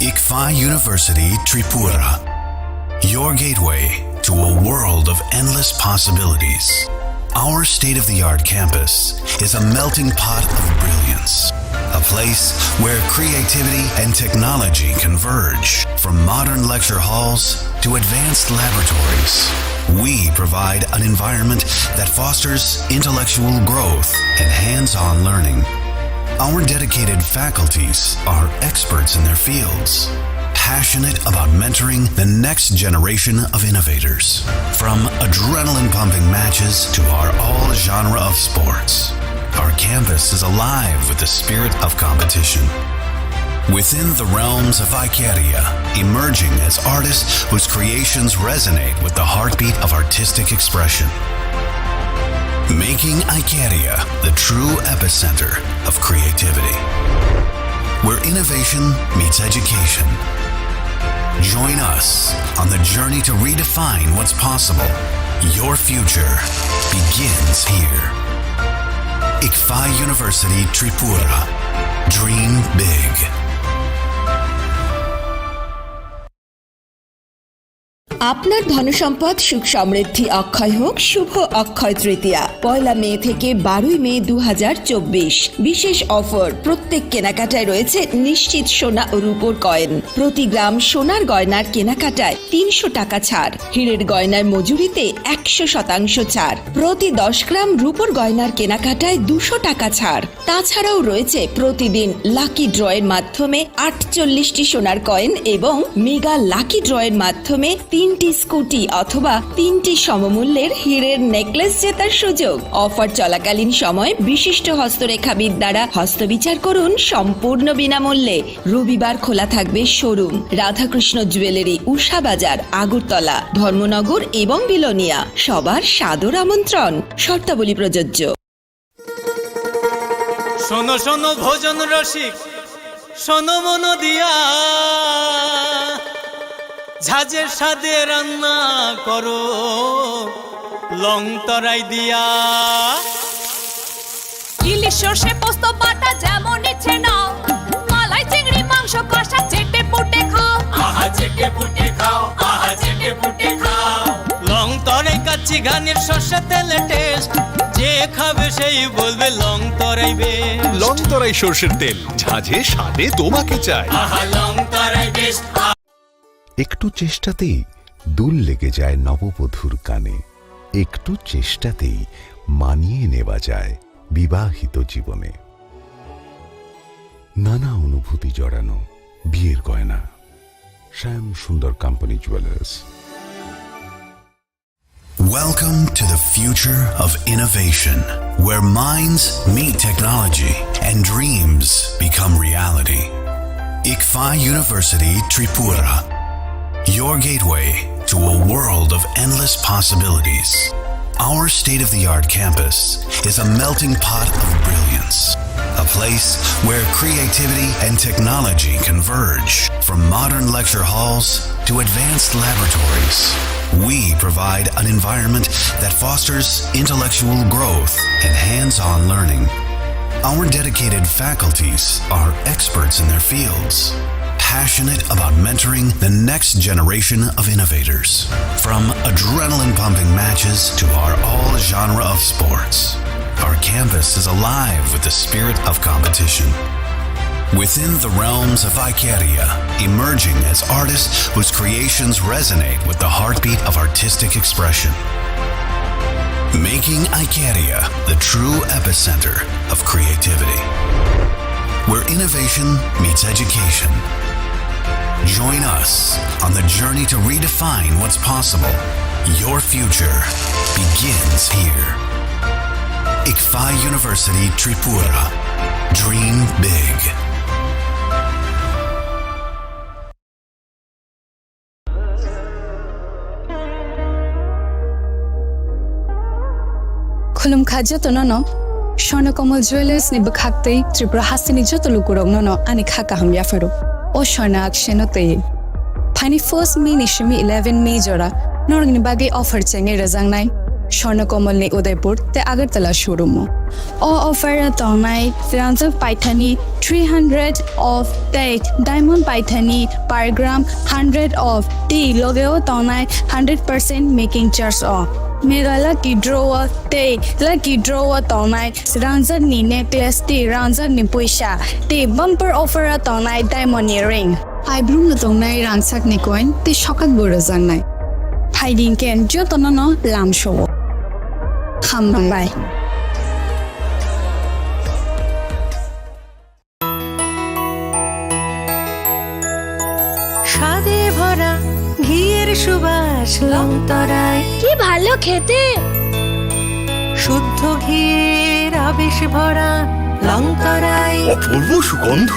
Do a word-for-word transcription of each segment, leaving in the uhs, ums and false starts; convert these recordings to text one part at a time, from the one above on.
ICFAI University Tripura, your gateway to a world of endless possibilities. Our state-of-the-art campus is a melting pot of brilliance, a place where creativity and technology converge. From modern lecture halls to advanced laboratories, we provide an environment that fosters intellectual growth and hands-on learning. Our dedicated faculties are experts in their fields, passionate about mentoring the next generation of innovators. From adrenaline-pumping matches to our all-genre of sports, our campus is alive with the spirit of competition. Within the realms of Icaria, emerging as artists whose creations resonate with the heartbeat of artistic expression. Making Icaria the true epicenter of creativity, where innovation meets education. Join us on the journey to redefine what's possible. Your future begins here. ICFAI University Tripura. Dream big. আপনার ধনসম্পদ সুখ সমৃদ্ধি অক্ষয় হোক শুভ অক্ষয় তৃতীয়া, পয়লা মে থেকে বারোই মে দু হাজার চব্বিশ। বিশেষ অফার, প্রত্যেক কেনাকাটায় রয়েছে নিশ্চিত সোনা ও রূপোর কয়েন। প্রতি গ্রাম সোনার গয়নার কেনাকাটায় তিনশো টাকা ছাড়, হীরের গয়নার মজুরিতে একশো শতাংশ ছাড়, প্রতি দশ গ্রাম রূপোর গয়নার কেনাকাটায় দুশো টাকা ছাড়। তাছাড়াও রয়েছে প্রতিদিন লাকি ড্রয়ের মাধ্যমে আটচল্লিশটি সোনার কয়েন এবং মেগা লাকি ড্রয়ের মাধ্যমে তিনটি স্কুটি অথবা তিনটি সমমূল্যের হীরের নেকলেস জেতার সুযোগ। অফার চলাকালীন সময় বিশিষ্ট হস্তরেখাবিদ দ্বারা হস্তবিচার করুন সম্পূর্ণ বিনামূল্যে। রবিবার খোলা থাকবে শোরুম। রাধাকৃষ্ণ জুয়েলারি, উষা বাজার, আগরতলা, ধর্মনগর এবং বিলোনিয়া। সবার সাদর আমন্ত্রণ। শর্তাবলী প্রযোজ্য। শোনো শোনো ভোজন রসিক, শোনো মন দিয়া, ঝাঁঝের স্বাদে রান্না করো লং তরাই দিয়া। ইলিশ সর্ষে পোস্ত বাটা যেমন ইচ্ছে নাও, মালাই চিংড়ি মাংস কষা চেটে পুটে খাও। আহা চেটে পুটে খাও, আহা চেটে পুটে খাও। লং তরাই কাচ্চি ঘানির সর্ষে তেলে টেস্ট, যে খাবে সেই বলবে Longtharai best. Longtharai সর্ষের তেল, ঝাঁঝে স্বাদে তোমাকে চাই। আহা লং তরাই বেস্ট। একটু চেষ্টাতেই দুল লেগে যায় নববধূর কানে। একটু চেষ্টাতেই মানিয়ে নেওয়া যায় বিবাহিত জীবনে। নানা অনুভূতি জড়ানো বিয়ের গয়না। শ্যাম সুন্দর company jewellers. Welcome to the future of innovation, where minds meet technology and dreams become reality. ICFAI University Tripura, your gateway to a world of endless possibilities. Our state-of-the-art campus is a melting pot of brilliance, a place where creativity and technology converge. From modern lecture halls to advanced laboratories, we provide an environment that fosters intellectual growth and hands-on learning. Our dedicated faculties are experts in their fields, passionate about mentoring the next generation of innovators. From adrenaline-pumping matches to our all-genre of sports, our campus is alive with the spirit of competition. Within the realms of Icaria, emerging as artists whose creations resonate with the heartbeat of artistic expression. Making Icaria the true epicenter of creativity, where innovation meets education. Join us on the journey to redefine what's possible. Your future begins here. ICFAI University Tripura. Dream big. Khulumkha jotono no, Swarna Kamal Jewellers ni bwkhak twi Tripura hasteni joto lukurokno no ani kha kaham yapharo. O Swarna Akshay no twi. Phaini first May ni simi eleven May jora norokni bagwi offer chengwi rwjaknai Swarna Kamal ni Udaipur tei Agartala showroom o. O offer o tongnai rangjak paithani three hundred off tei diamond paithani per gram hundred off tei logeo tongnai hundred percent making charge o. Mega lucky draw o tei lucky draw o tongnai rangjak ni necklace tei rangjak ni puisa tei bumper offer o tongnai diamond ni ring. Paibrung no tongnai rangchak ni coin tei sokat bo rwjaknai. Phaidi hwnkhe jotono no lamsao. Hambai. স্বাদে ভরা ঘিয়ের সুবাস লংতরায়। কি ভালো খেতে! শুদ্ধ ঘিয়ের আবেশ ভরা লংতরায়। অপূর্ব সুগন্ধ।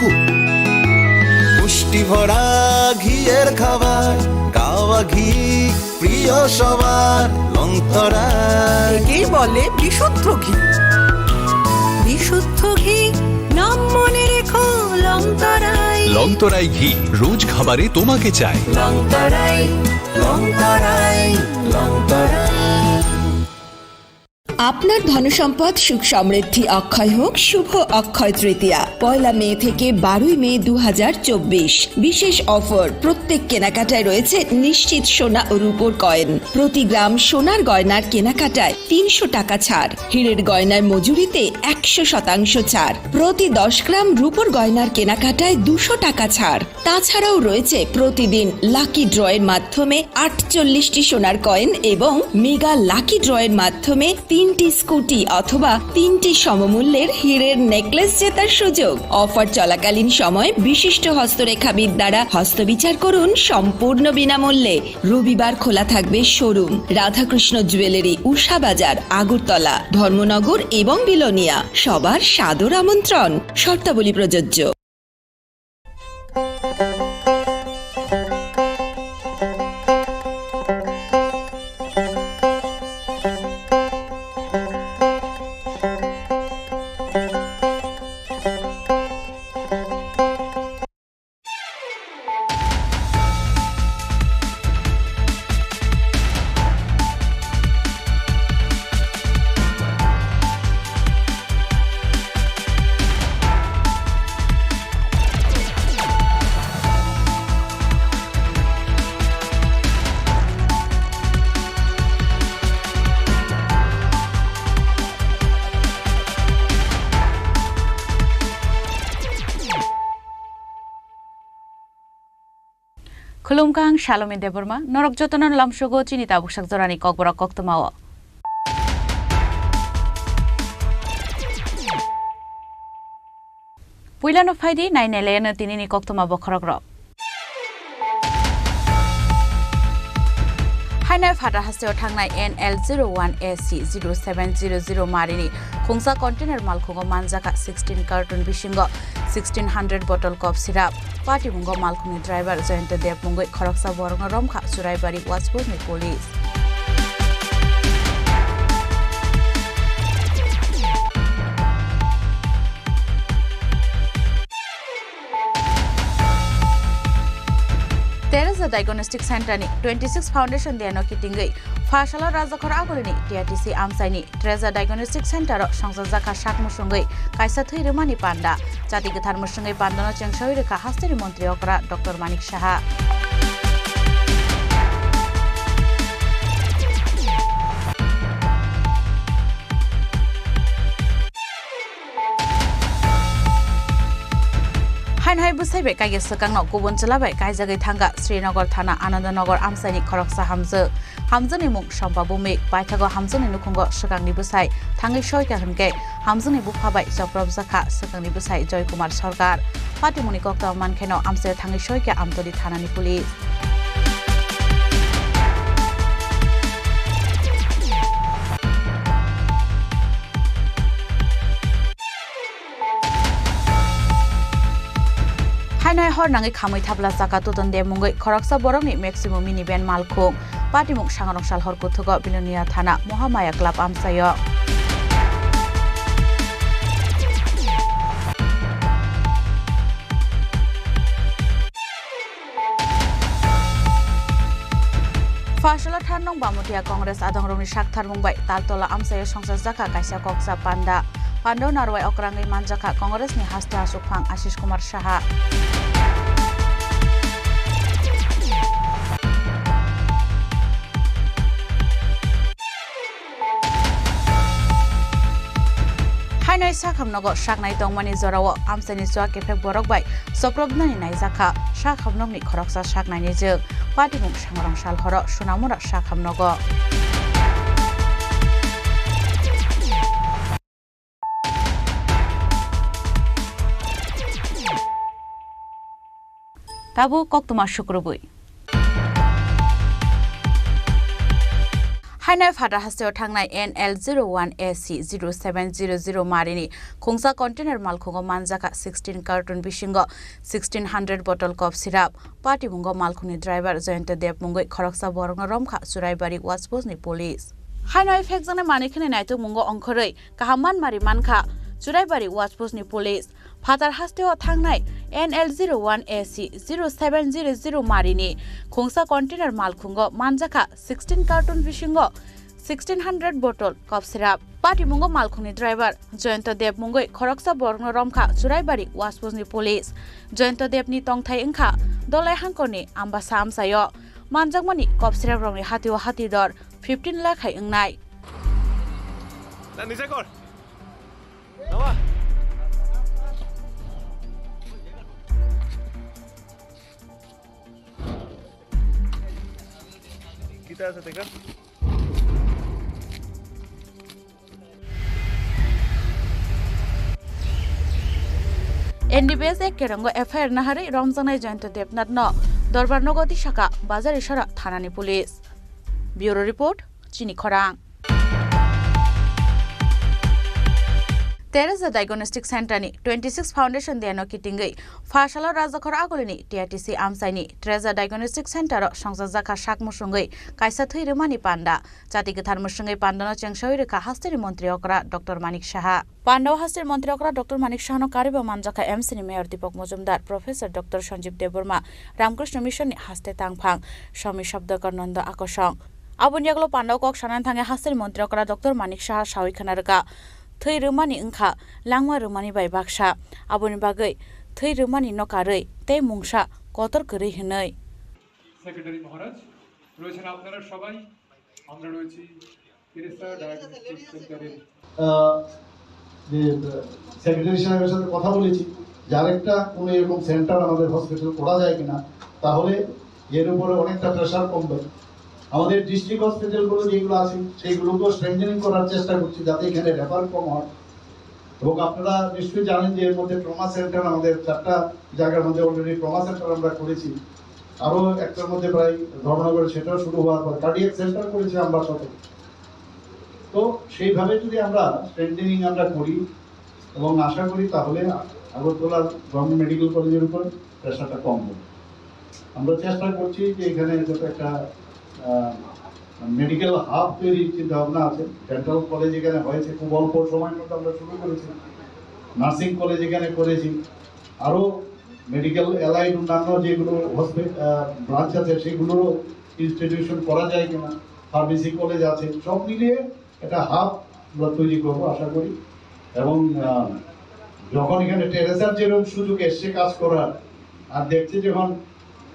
পুষ্টি ভরা ঘিয়ের খাবার, গাওয়া ঘি প্রিয় সবার, লংতরায়। একেই বলে বিশুদ্ধ ঘি। বিশুদ্ধ ঘি, নাম মনে রেখো লংতরায়। লংতরাই ঘি, রোজ খাবারে তোমাকে চাই। লংতরায়, লংতরায়, লংতরায়। আপনার ধনসম্পদ সুখ সমৃদ্ধি অক্ষয় হোক শুভ অক্ষয় তৃতীয়া, পয়লা মে থেকে বারোই মে দু হাজার চব্বিশ। বিশেষ অফার, প্রত্যেক কেনাকাটায় রয়েছে নিশ্চিত সোনা ও রূপোর কয়েন। প্রতি গ্রাম সোনার গয়নার কেনাকাটায় তিনশো টাকা ছাড়, হীরের গয়নার মজুরিতে একশো শতাংশ ছাড়, প্রতি দশ গ্রাম রূপোর গয়নার কেনাকাটায় দুশো টাকা ছাড়। তাছাড়াও রয়েছে প্রতিদিন লাকি ড্রয়ের মাধ্যমে আটচল্লিশটি সোনার কয়েন এবং মেগা লাকি ড্রয়ের মাধ্যমে তিনটি স্কুটি অথবা তিনটি সমমূল্যের হীরের নেকলেস জেতার সুযোগ। অফার চলাকালীন সময় বিশিষ্ট হস্তরেখাবিদ দ্বারা হস্তবিচার করুন সম্পূর্ণ বিনামূল্যে। রবিবার খোলা থাকবে শোরুম, রাধাকৃষ্ণ জুয়েলারি, উষা বাজার, আগরতলা, ধর্মনগর এবং বিলোনিয়া। সবার সাদর আমন্ত্রণ। শর্তাবলী প্রযোজ্য। Khulumkha, ang Salomi Debbarma, norok jotono lamsogo chini tabuk sak jorani kokborok koktwmao. Puilano phaidi, nainailayano tinini koktwma bokhorokrok. Hainai phatar hasteo thangnai N L zero one A C zero seven zero zero marini khungsa container malkhungo manjakha sixteen carton bisingo sixteen hundred bottle cough syrup. Patimungo malkhungni driver Jayanta Deb mungwi khoroksa borokno romkha Churaibari Wachpurni police. Teresa Diagnostic Center ni twenty six Foundation Day no kitingwi Pha salo Rajakhor Agulini T R T C amchaini Teresa Diagnostic Center o songchajak kha sak musungwi kaisa thwi rwmani panda. Chati kwthar musungwi pandano chengsawi rwkha hasteni montri okra Doctor Manik Saha. Haino hai bwsai bai kaigya swkangno kubun chwla bai kaijagwi thangkha Srinagar thana Anandanagar amchaini khoroksa hamjwk. Hamjwkni mung Sompa Bhumik. Paithago hamjwkni nukhungo swkangni bwsai thangwi soikha hwnkhe hamjwkni bupha bai chopropjakha swkangni bwsai Joy Kumar Sarkar. Patimungni koktwma mankheno amchaio thangwi soikha Amtoli thanani police. Haino hai hor nangwi khamwi thapla chaka tuton de mungwi khoroksa borokni Maximo minivan malkhung. Patimung sangrong sal hor kuthugo Bilonia thana Mohamaya Club amchaio. Pha salo Tharnong Bamutia Congress adongrokni saktharmung bai Taltola amchaio songchajak kha kaisa koksa panda. Pandao narwai okrangwi manjakha Congress ni haste aswkphang Ashish Kumar Saha. Hainai sakhamnogo saknai tongmani jorao amchaini chua kephek borok bai chopropnani naijakha sakhamnokni khoroksa saknaini jwk. Patimung sangrong sal horo Sunamura sakhamnogo. Tabuk koktwma sukrubwi. Hainai phatar hasteo thangnai N L zero one A C zero seven zero zero marini khungsa container malkhungo manjakha sixteen carton bisingo sixteen hundred bottle cough syrup. Patimungo malkhungni driver Jayanta Deb mungwi khoroksa borokno romkha Churaibari watch post ni police. Haino phekjaknai manwi khwnwi naitukmungo ongkhorwi kaham manmari mankha Churaibari watch post ni police. Phatar hasteo thangnai N L zero one A C zero seven zero zero marini khungsa container malkhungo manjakha sixteen carton bisingo sixteen hundred bottle cough syrup. Patimungo malkhungni driver Jayanta Deb mungwi khoroksa borokno romkha Churaibari watch post ni police. Jayanta Deb ni tongthai wngkha Dolai Hangkorni Ambasa amchaio. Manjakmani cough syrup rokni hatio hati dor fifteen lakh hai wngnai. Na, nijai kor. Nawa. Kita asa tekan. N D B S ek kerongo F I R naharwi romjaknai Jayanta Debnath no Dorbar nogo tisaka Bazar Isara thanani police. Bureau report, Chini Khorang. Teresa Diagnostic Center ni twenty six Foundation Day no kitingwi pha salo Rajakhor Agulini T I T C amchaini Teresa Diagnostic Center o songchajakha sak musungwi kaisa thwi rwmani panda. Chati kwthar musungwi pandano chengsawi rwkha hasteni montri okra Doctor Manik Saha. Pandao hasteni montri okra Doctor Manik Sahano kariba manjakha M C ni Mayor Deepak Majumdar, Professor Doctor Sanjeev Debbarma, Ramakrishna Mission ni haste tangphang Swami Sabdakar Nanda Akosong. Aboni yagulo pandao kok sanani thangwi hasteni montri okra Doctor Manik Saha sawi khna rwkha, thwi rwmani wngkha langma rwmani bai baksa, aboni bagwi thwi rwmani no karwi tei mungsa kotor kwrwi hwnwi. Secretary Maharaj রয়েছেন আপনারা সবাই। আমরা রয়েছি Teresa diagnostic সেন্টারের আহ, যে, আহ, সেক্রেটারি সাহেবের সাথে কথা বলেছি যে আরেকটা কোনো এরকম সেন্টার আমাদের হসপিটাল করা যায় কিনা, তাহলে এর উপরে অনেকটা প্রেশার কমবে। আমাদের ডিস্ট্রিক্ট হসপিটালগুলো যেগুলো আছে সেইগুলোকেও স্ট্রেংথেনিং করার চেষ্টা করছি যাতে এখানে রেফার কম হয়। এবং আপনারা নিশ্চয়ই জানেন যে এর মধ্যে ট্রমা সেন্টার আমাদের চারটা জায়গার মধ্যে অলরেডি ট্রমা সেন্টার আমরা করেছি। আরও একটার মধ্যে প্রায় ধর্মনগরে সেটাও শুরু হওয়ার পর কার্ডিয়াক সেন্টার করেছি আমবাসাতে। তো সেইভাবে যদি আমরা স্ট্রেংথেনিং আমরা করি এবং আশা করি তাহলে আগরতলার গভর্নমেন্ট মেডিকেল কলেজের উপর প্রেশারটা কম হবে। আমরা চেষ্টা করছি যে এখানে যাতে একটা, আহ, মেডিকেল হাব তৈরির চিন্তা ভাবনা আছে। ডেন্টাল কলেজ এখানে হয়েছে, খুব অল্প সময়ের মধ্যে আমরা শুরু করেছি। নার্সিং কলেজ এখানে করেছি। আরও মেডিকেল অ্যালাইড অন্যান্য যেগুলো হসপি-, আহ, ব্রাঞ্চ আছে সেগুলোরও ইনস্টিটিউশন করা যায় কিনা, ফার্মেসি কলেজ আছে, সব মিলিয়ে একটা হাব আমরা তৈরি করবো আশা করি। এবং, আহ, যখন এখানে টেরেসার যেরকম সুযোগ এসছে কাজ করার, আর দেখছে যখন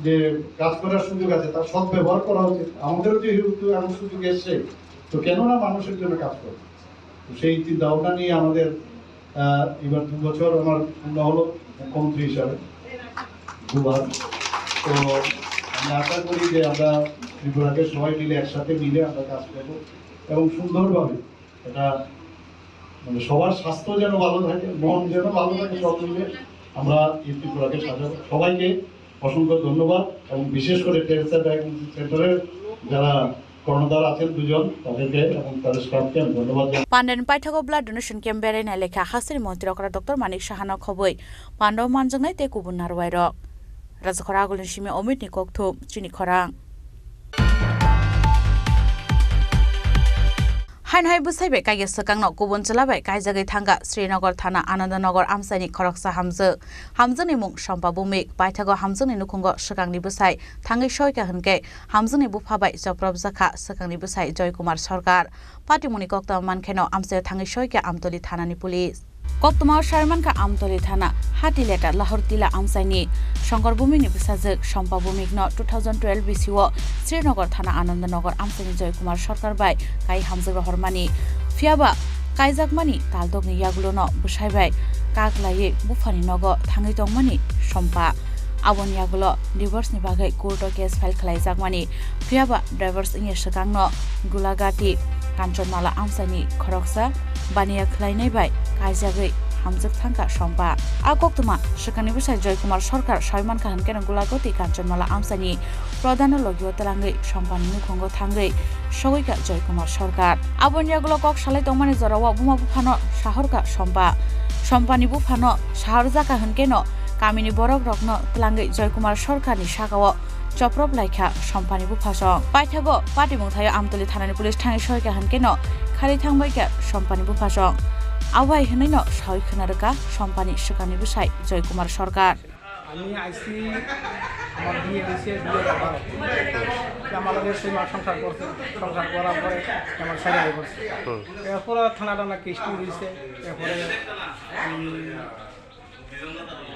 যে কাজ করার সুযোগ আছে, তার সদ্ব্যবহার করা উচিত। আমাদেরও যেহেতু এমন সুযোগ এসছে, তো কেন না মানুষের জন্য কাজ করবো? তো সেই চিন্তা ভাবনা নিয়ে আমাদের, আহ, এবার দু বছর আমার পূর্ণ হলো মুখ্যমন্ত্রী হিসাবে, দুবার। তো আমি আশা করি যে আমরা ত্রিপুরাকে সবাই মিলে একসাথে মিলে আমরা কাজ করবো এবং সুন্দরভাবে এটা, মানে, সবার স্বাস্থ্য যেন ভালো থাকে, মন যেন ভালো থাকে, সব মিলে আমরা এই ত্রিপুরাকে সাজাবো। সবাইকে অসংখ্য ধন্যবাদ এবং বিশেষ করে টেরেসা ডায়াগনস্টিক সেন্টারের যারা কর্ণধার আছেন দুজন, তাদেরকে এবং তাদের স্টাফকে আমি ধন্যবাদ জানাই। Pandani paithago blood donation camp beraina lekha hasteni montri okra Doctor Manik Sahano khobwi pandao manjaknai tei kubun narwai rok. Rajakhor Agulni simi Omitni kokthum, Chini Khorang. Haino hai bwsai bai kaiya swkangno kubun chwla bai kaijagwi thangkha Srinagar thana Anandanagar amchaini khoroksa hamjwk. Hamjwkni mung Sompa Bhumik. Paithago hamjwkni nukhungo swkangni bwsai thangwi soikha hwnkhe hamjwkni bupha bai chopropjakha swkangni bwsai Joy Kumar Sarkar. Patimungni koktwma mankheno amchaio thangwi soikha Amtoli thanani police. Koktwmao sai mankha Amtoli thana Hatileta Lahortila amchaini Shankar Bhumikni bwsajwk Sompa Bhumikno two thousand twelve bisio Srinagar thana Anandanagar amchaini Joy Kumar Sarkar bai kai hamjwk rohormani. Phiyaba kaijakmani taldokni yagulono bwsai bai kaklaiwi buphani nogo thangwi tongmani Sompa. Aboni yagulo divorceni bagwi courto case file khlaijakmani. Phiyaba divorce wngya swkangno Gulagati Kanchanmala amchaini khoroksa baniya khlainai bai kaijagwi hamjwk thangkha Sompa. A koktwma swkangni bwsai Joy Kumar Sarkar sai mankha hwnkhe Gulagati Kanchanmala amchaini pradhano logio twlangwi Sompani nukhungo thangwi sogwikha Joy Kumar Sarkar. Aboni yagulo kok salai tongmani jorao buma buphano sahorkha Sompa. Sompani buphano sahorjakha hwnkhe kamini borok rokno twlangwi Joy Kumar Sarkarni sakao choprop laikha Sompani buphasong. Paithago patimung thaio Amtoli thanani police thangwi soikha hwnkhe khali thangbaikha Sompani buphasong. Abo hai hwnwino sawi khwna rwkha Sompani swkangni bwsai Joy Kumar Sarkar. আমি আইছি, আমার বিয়ে হয়েছে, বিয়ে করার পরে আমার লগে ছয় মাস সংসার করছে, সংসার করার পরে আমার ছেড়ে হয়ে পড়ছে। এরপরে থানা টানা কেস হয়েছে, এরপরে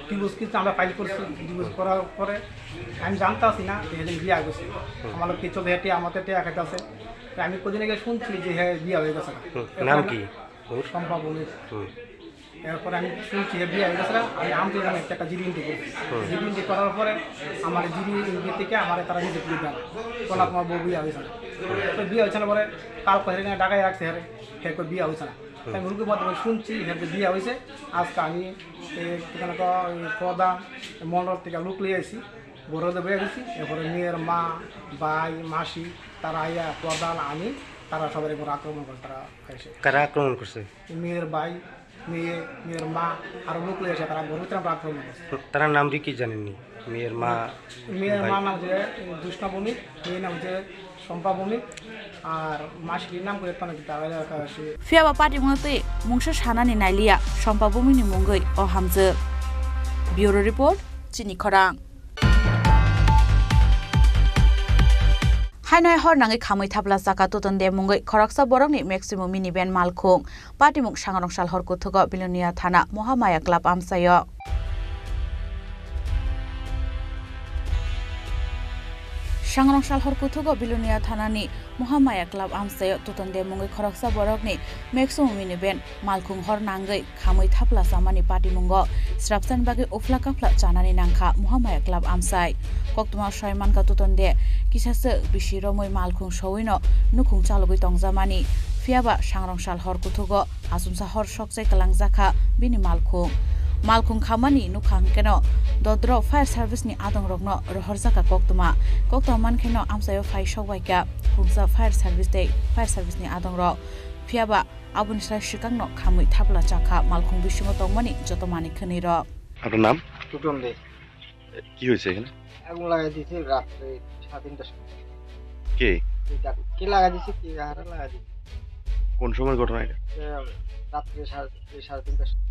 ডিভোর্স কিন্তু আমরা ফাইল করছি। ডিভোর্স করার পরে আমি জানতাছি না যে এদিন বিয়ে হয়ে গেছে। আমার লোক কিছু হেঁটে আমাদের টেয়া খাইতেছে। তো আমি কদিন আগে শুনছি যে হ্যাঁ, বিয়ে হয়ে গেছে। হুম, নাম কি ওর? সম্ভব উনি। হুম। এরপরে আমি শুনছি যে বিয়ে হয়ে গেছে, আমি আমতলি থানায় একটা জিডি এন্ট্রি করছি। হুম। জিডি এন্ট্রি করার পরে আমার জিডি এন্ট্রি থেকে আমার তারা নিজে তুলে দেন, বলা তোমার বউ বিয়ে হয়েছে না। তো বিয়ে হয়েছে না পরে কাল কয়েক ঢাকায় রাখছে, হ্যাঁ, হ্যাঁ, বিয়ে হয়েছে না। হুম। আমি রুগীর মাধ্যমে শুনছি, হ্যাঁ, যে বিয়ে হয়েছে। আজকে আমি এই ঠিকানা তো ওই প্রধান মণ্ডল থেকে লোক লিয়ে আসি, বড় হতে বয়ে গেছি। এরপরে মেয়ের মা, ভাই, মাসি, তারা আইয়া প্রধান, আমি, তারা সবার উপর আক্রমণ করে, তারা এসে। কারা আক্রমণ করছে? মেয়ের ভাই, মেয়ে, মেয়ের মা, আরো লোক লইয়া আসে, তারা ঘরের ভিতরে আমরা আক্রমণ করছি। তারার নাম কি জানেননি? মেয়ের মা, মেয়ের ভাই? মার নাম হচ্ছে জোৎস্না ভৌমিক, মেয়ের নাম হচ্ছে শম্পা ভৌমিক, আর মাসির নাম করে একটা নাকি তারা এলাকা আসে। Phiyaba patimungno tei mungsa sanani nailiya Sompa Bhumikni mungwi o hamjwk. Bureau report, Chini Khorang. Haino hai hor nangwi khamwi thapla chakha Tuton de mungwi khoroksa borokni Maximo minivan malkhung. Patimung Sangrongsal hor kuthugo Bilonia thana Mohamaya Club amchaio. Sangrongsal hor kuthugo Bilonia thanani Mohamaya Club amchaio Tuton de mungwi khoroksa borokni Maximo minivan malkhung hor nangwi khamwi thapla chamani patimungo srapsani bagwi uphla kaphla chanani nangkha Mohamaya Club amchai. Koktwma soi mankha Tuton de kisaswk bisi romwi malkhung sowino nukhung chalogwi tongjamani. Phiyaba Sangrongsal hor kuthugo achomsa hor sokchai kwlangjakha bini malkhung. Malkhung khamani nukha hwnkeno dodro fire service ni adongrokno rohorjakha koktwma. Koktwma mankheno amchaio phai sokbaikha khungsa fire service tei fire service ni adongrok. Phiyaba aboni sai swkangno khamwi thapla chakha malkhung bisingo tongmani joto manwi khwnwi rok. আপনার নাম? টুটন দে। কি হয়েছে এখানে? আগুন লাগাই দিছে রাত্রে সাড়ে তিনটার সময়। কে? কে জানে? কে লাগাই দিছে, কে কাহারা লাগাই দিছে? কোন সময় ঘটনা এটা? এ, রাত্রে সাড়ে, এই সাড়ে তিনটার সময়।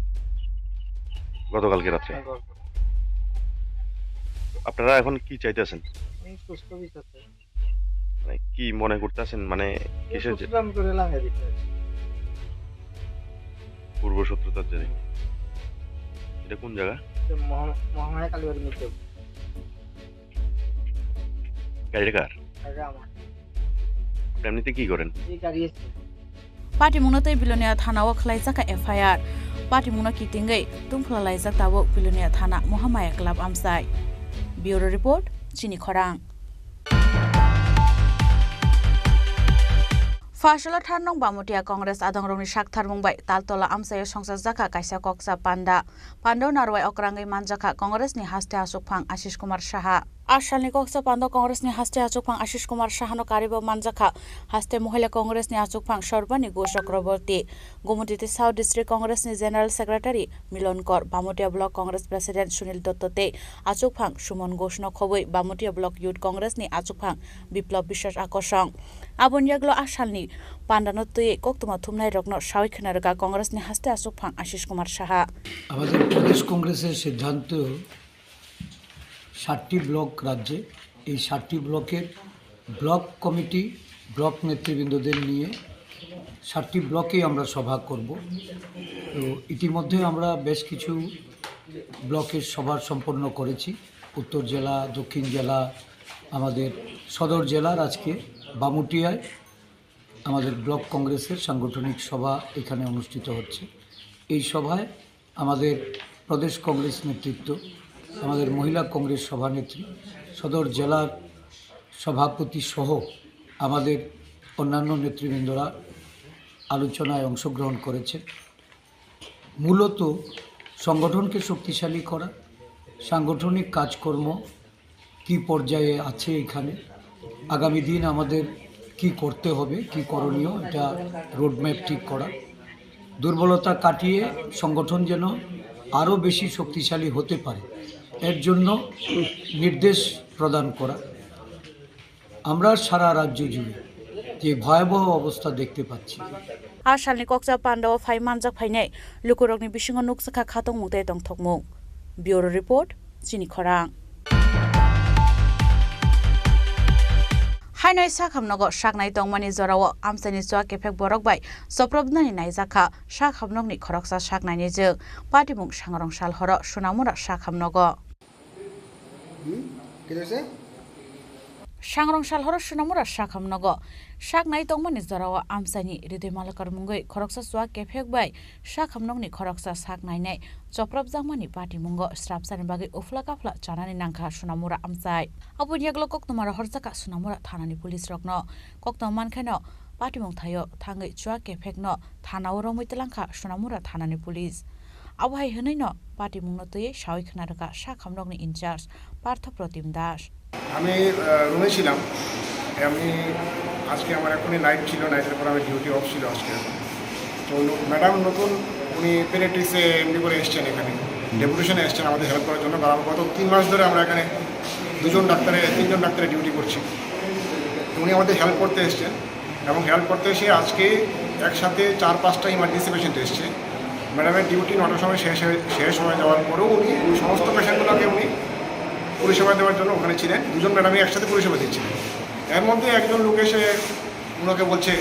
গতকালকে রাত্রে? হ্যাঁ, গল্প। আপনারা এখন কি চাইতেছেন? আমি সুস্থ বিচার চাই। মানে, কি মনে করতেছেন? মানে, এ কিসের যে সুস্থ আমি করে লাগাই দিতে হবে। পূর্ব শত্রুতার জেরে। এটা কোন জায়গা? এটা মহা-, মহামায়া কালীবাড়ি মির্জাপুর। গাড়িটা কার? গাড়িটা আমার। আপনি এমনিতে কি করেন? এই গাড়ি এসছে। Patimungno tei Bilonia thanao khwlaijakha F I R. Patimungno kitingwi tungphla laijak tabuk Bilonia thana Mohamaya Club amchai. Bureau report, Chini Khorang. Phasola Tharnong Bamutia Congress adongrokni saktharmung bai Taltola amchaio songchakjakha kaisa koksa panda. Pandao narwai okrangwi manjakha Congressni haste asukphang Ashish Kumar Saha. A salni koksa pando Congress ni haste achukphang Ashish Kumar Saha no karwi bo manjakha. Haste Mohila Congress ni achukphang Sorbani Ghosh Chakraborty, Gomoti South District Congress ni General Secretary Milon Kor, Bamutia Block Congress President Sunil Dotto tei achukphang Sumon Ghosh no khobwi Bamutia Block Youth Congress ni achukphang Biplab Biswas Akosong. Aboni yaglo a salni pandano twiwi koktwma thumnairokno sawi khwnarwkha Congress ni haste achukphang Ashish Kumar Saha. আমাদের প্রদেশ কংগ্রেসের সিদ্ধান্ত সাতটি ব্লক রাজ্যে, এই সাতটি ব্লকের block committee, block নেতৃবৃন্দদের নিয়ে সাতটি ব্লকেই আমরা সভা করব। তো ইতিমধ্যে আমরা বেশ কিছু ব্লকের সভা সম্পন্ন করেছি। উত্তর জেলা, দক্ষিণ জেলা, আমাদের সদর জেলার আজকে বামুটিয়ায় আমাদের ব্লক কংগ্রেসের সাংগঠনিক সভা এখানে অনুষ্ঠিত হচ্ছে। এই সভায় আমাদের প্রদেশ কংগ্রেস নেতৃত্ব, আমাদের মহিলা কংগ্রেস সভানেত্রী, সদর জেলার সভাপতি সহ আমাদের অন্যান্য নেতৃবৃন্দরা আলোচনায় অংশগ্রহণ করেছেন। মূলত সংগঠনকে শক্তিশালী করা, সাংগঠনিক কাজকর্ম কি পর্যায়ে আছে এখানে, আগামী দিন আমাদের কি করতে হবে, কি করণীয়, এটা রোডম্যাপ ঠিক করা, দুর্বলতা কাটিয়ে সংগঠন যেন আরও বেশি শক্তিশালী হতে পারে, এর জন্য নির্দেশ প্রদান করা। আমরা সারা রাজ্য জুড়ে যে ভয়াবহ অবস্থা দেখতে পাচ্ছি। A salni koksa pandao phai manjak phainai lukurokni bisingo nukjakha khatungmung tei tongthokmung. Bureau Report, Chini Khorang. Hainoi sakhamnogo saknai tongmani jorao amchaini chua kephek borok bai chopropnani naijakha sakhamnokni khoroksa saknaini jwk. Patimung Sangrong Salhoro Sunamura sakhamnogo. Hmm? Kisa se? Sangrong Salhoro Sunamura sakhamnogo saknai tongmani jorao amchaini ridui malakar mungwi khoroksa chua kephek bai sakhamnokni khoroksa saknainai chopropjakmani patimungo srapsani bagwi uphla kaphla chanani nangkha Sunamura amchai. Aboni yaglo koktwma rohorjakha Sunamura thanani police rokno. Koktwma mankhaino patimung thaio thangwi chua kephekno thanao romwi twlangkha Sunamura thanani police. Abo hai hwnwino patimungno twiwi sawi khwnarwkha sakhamnokni in charge Partha Protim Das. আমি রুমে ছিলাম। আমি আজকে আমার এখনই নাইট ছিল, নাইটের পর আমি ডিউটি অফ ছিল আজকে। তো ম্যাডাম নতুন, উনি পেডিয়াট্রিক্সে এমডি করে এসছেন এখানে, ডেপুটেশনে এসছেন আমাদের হেল্প করার জন্য। কারণ গত তিন মাস ধরে আমরা এখানে দুজন ডাক্তারে, তিনজন ডাক্তারে ডিউটি করছি। তো উনি আমাদের হেল্প করতে এসছেন। এবং হেল্প করতে এসে আজকে একসাথে চার পাঁচটা ইমার্জেন্সি পেশেন্ট এসছে। ম্যাডামের ডিউটি নটার সময় শেষ হয়ে, শেষ হয়ে যাওয়ার পরেও উনি ওই সমস্ত পেশেন্টগুলোকে উনি পরিষেবা দেওয়ার জন্য ওখানে ছিলেন। দুজন ম্যাডামই একসাথে পরিষেবা দিচ্ছিলেন। এর মধ্যে একজন লোক এসে ওনাকে বলছে,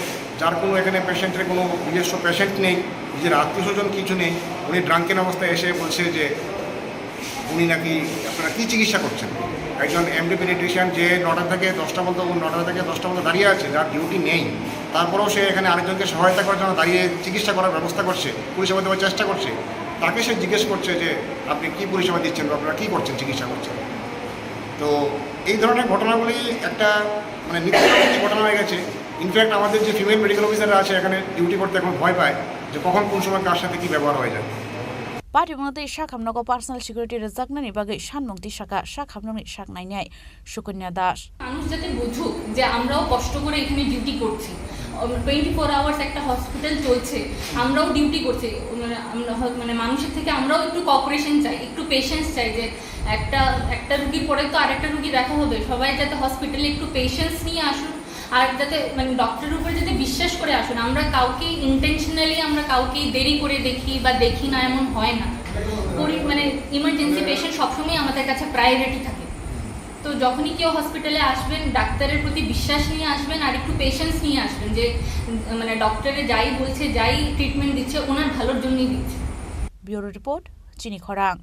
যার কোনো এখানে পেশেন্টের কোনো নিজস্ব পেশেন্ট নেই, নিজের আত্মীয় স্বজন কিছু নেই, উনি ড্রাঙ্কেন অবস্থায় এসে বলছে যে উনি নাকি, আপনারা কী চিকিৎসা করছেন? একজন এমডি পেডিয়াট্রিশিয়ান যে নটা থেকে দশটা পর্যন্ত, ও নটা থেকে দশটা পর্যন্ত দাঁড়িয়ে আছে, যার ডিউটি নেই, তারপরেও সে এখানে আরেকজনকে সহায়তা করার জন্য দাঁড়িয়ে চিকিৎসা করার ব্যবস্থা করছে, পরিষেবা দেওয়ার চেষ্টা করছে, তাকে সে জিজ্ঞেস করছে যে, "আপনি কী পরিষেবা দিচ্ছেন বা আপনারা কী করছেন, চিকিৎসা করছেন?" তো এই ধরনের ঘটনাগুলি একটা, মানে, নিত্য নৈমিত্তিক ঘটনা হয়ে গেছে। ইনফ্যাক্ট আমাদের যে ফিমেল মেডিকেল অফিসাররা আছে এখানে ডিউটি করতে এখন ভয় পায় যে কখন কোন সময় কার সাথে কী ব্যবহার হয়ে যায়। Patimungno tei sakhamnogo personal security rwjaknani bagwi sanmung tisakha sakhamnokni saknainai Sukanya Das. মানুষ যাতে বুঝুক যে আমরাও কষ্ট করে এখানে ডিউটি করছি, টোয়েন্টি ফোর আওয়ার্স একটা হসপিটাল চলছে, আমরাও ডিউটি করছি। মানে আমরা হ-, মানে মানুষের থেকে আমরাও একটু কোঅপারেশন চাই, একটু পেশেন্স চাই যে একটা, একটা রুগীর পরে তো আরেকটা রুগী দেখা হবে, সবাই যাতে হসপিটালে একটু পেশেন্স নিয়ে আসুন। আর যাতে মানে ডক্টরের উপরে যাতে বিশ্বাস করে আসুন। আমরা কাউকে ইন্টেনশনালি আমরা কাউকে দেরি করে দেখি বা দেখি না, এমন হয় না। পরি-, মানে ইমার্জেন্সি পেশেন্ট সবসময় আমাদের কাছে প্রায়োরিটি থাকে। তো যখনই কেউ হসপিটালে আসবেন, ডাক্তারের প্রতি বিশ্বাস নিয়ে আসবেন আর একটু পেশেন্স নিয়ে আসবেন যে, উম, মানে ডক্টরে যাই বলছে, যাই ট্রিটমেন্ট দিচ্ছে, ওনার ভালোর জন্যই দিচ্ছে। Bureau Report, Chini Khorang.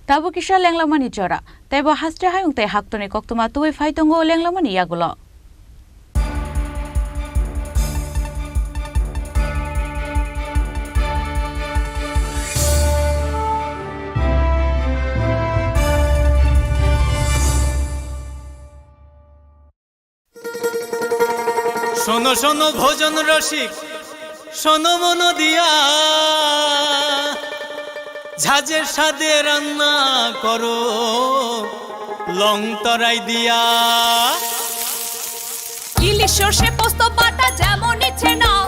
Tabuk kisa lenglamani jora, tei bo haste hayung tei haktorni koktwma tubui phai tongo lenglamani yagulo. শোনো শোনো ভজন রসিক, শোনো মন দিয়া, ঝাঁঝে স্বাদে রান্না করো লং তরাই দিয়া। ইলিশ সর্ষে পোস্ত বাটা যেমন ইচ্ছে নাও,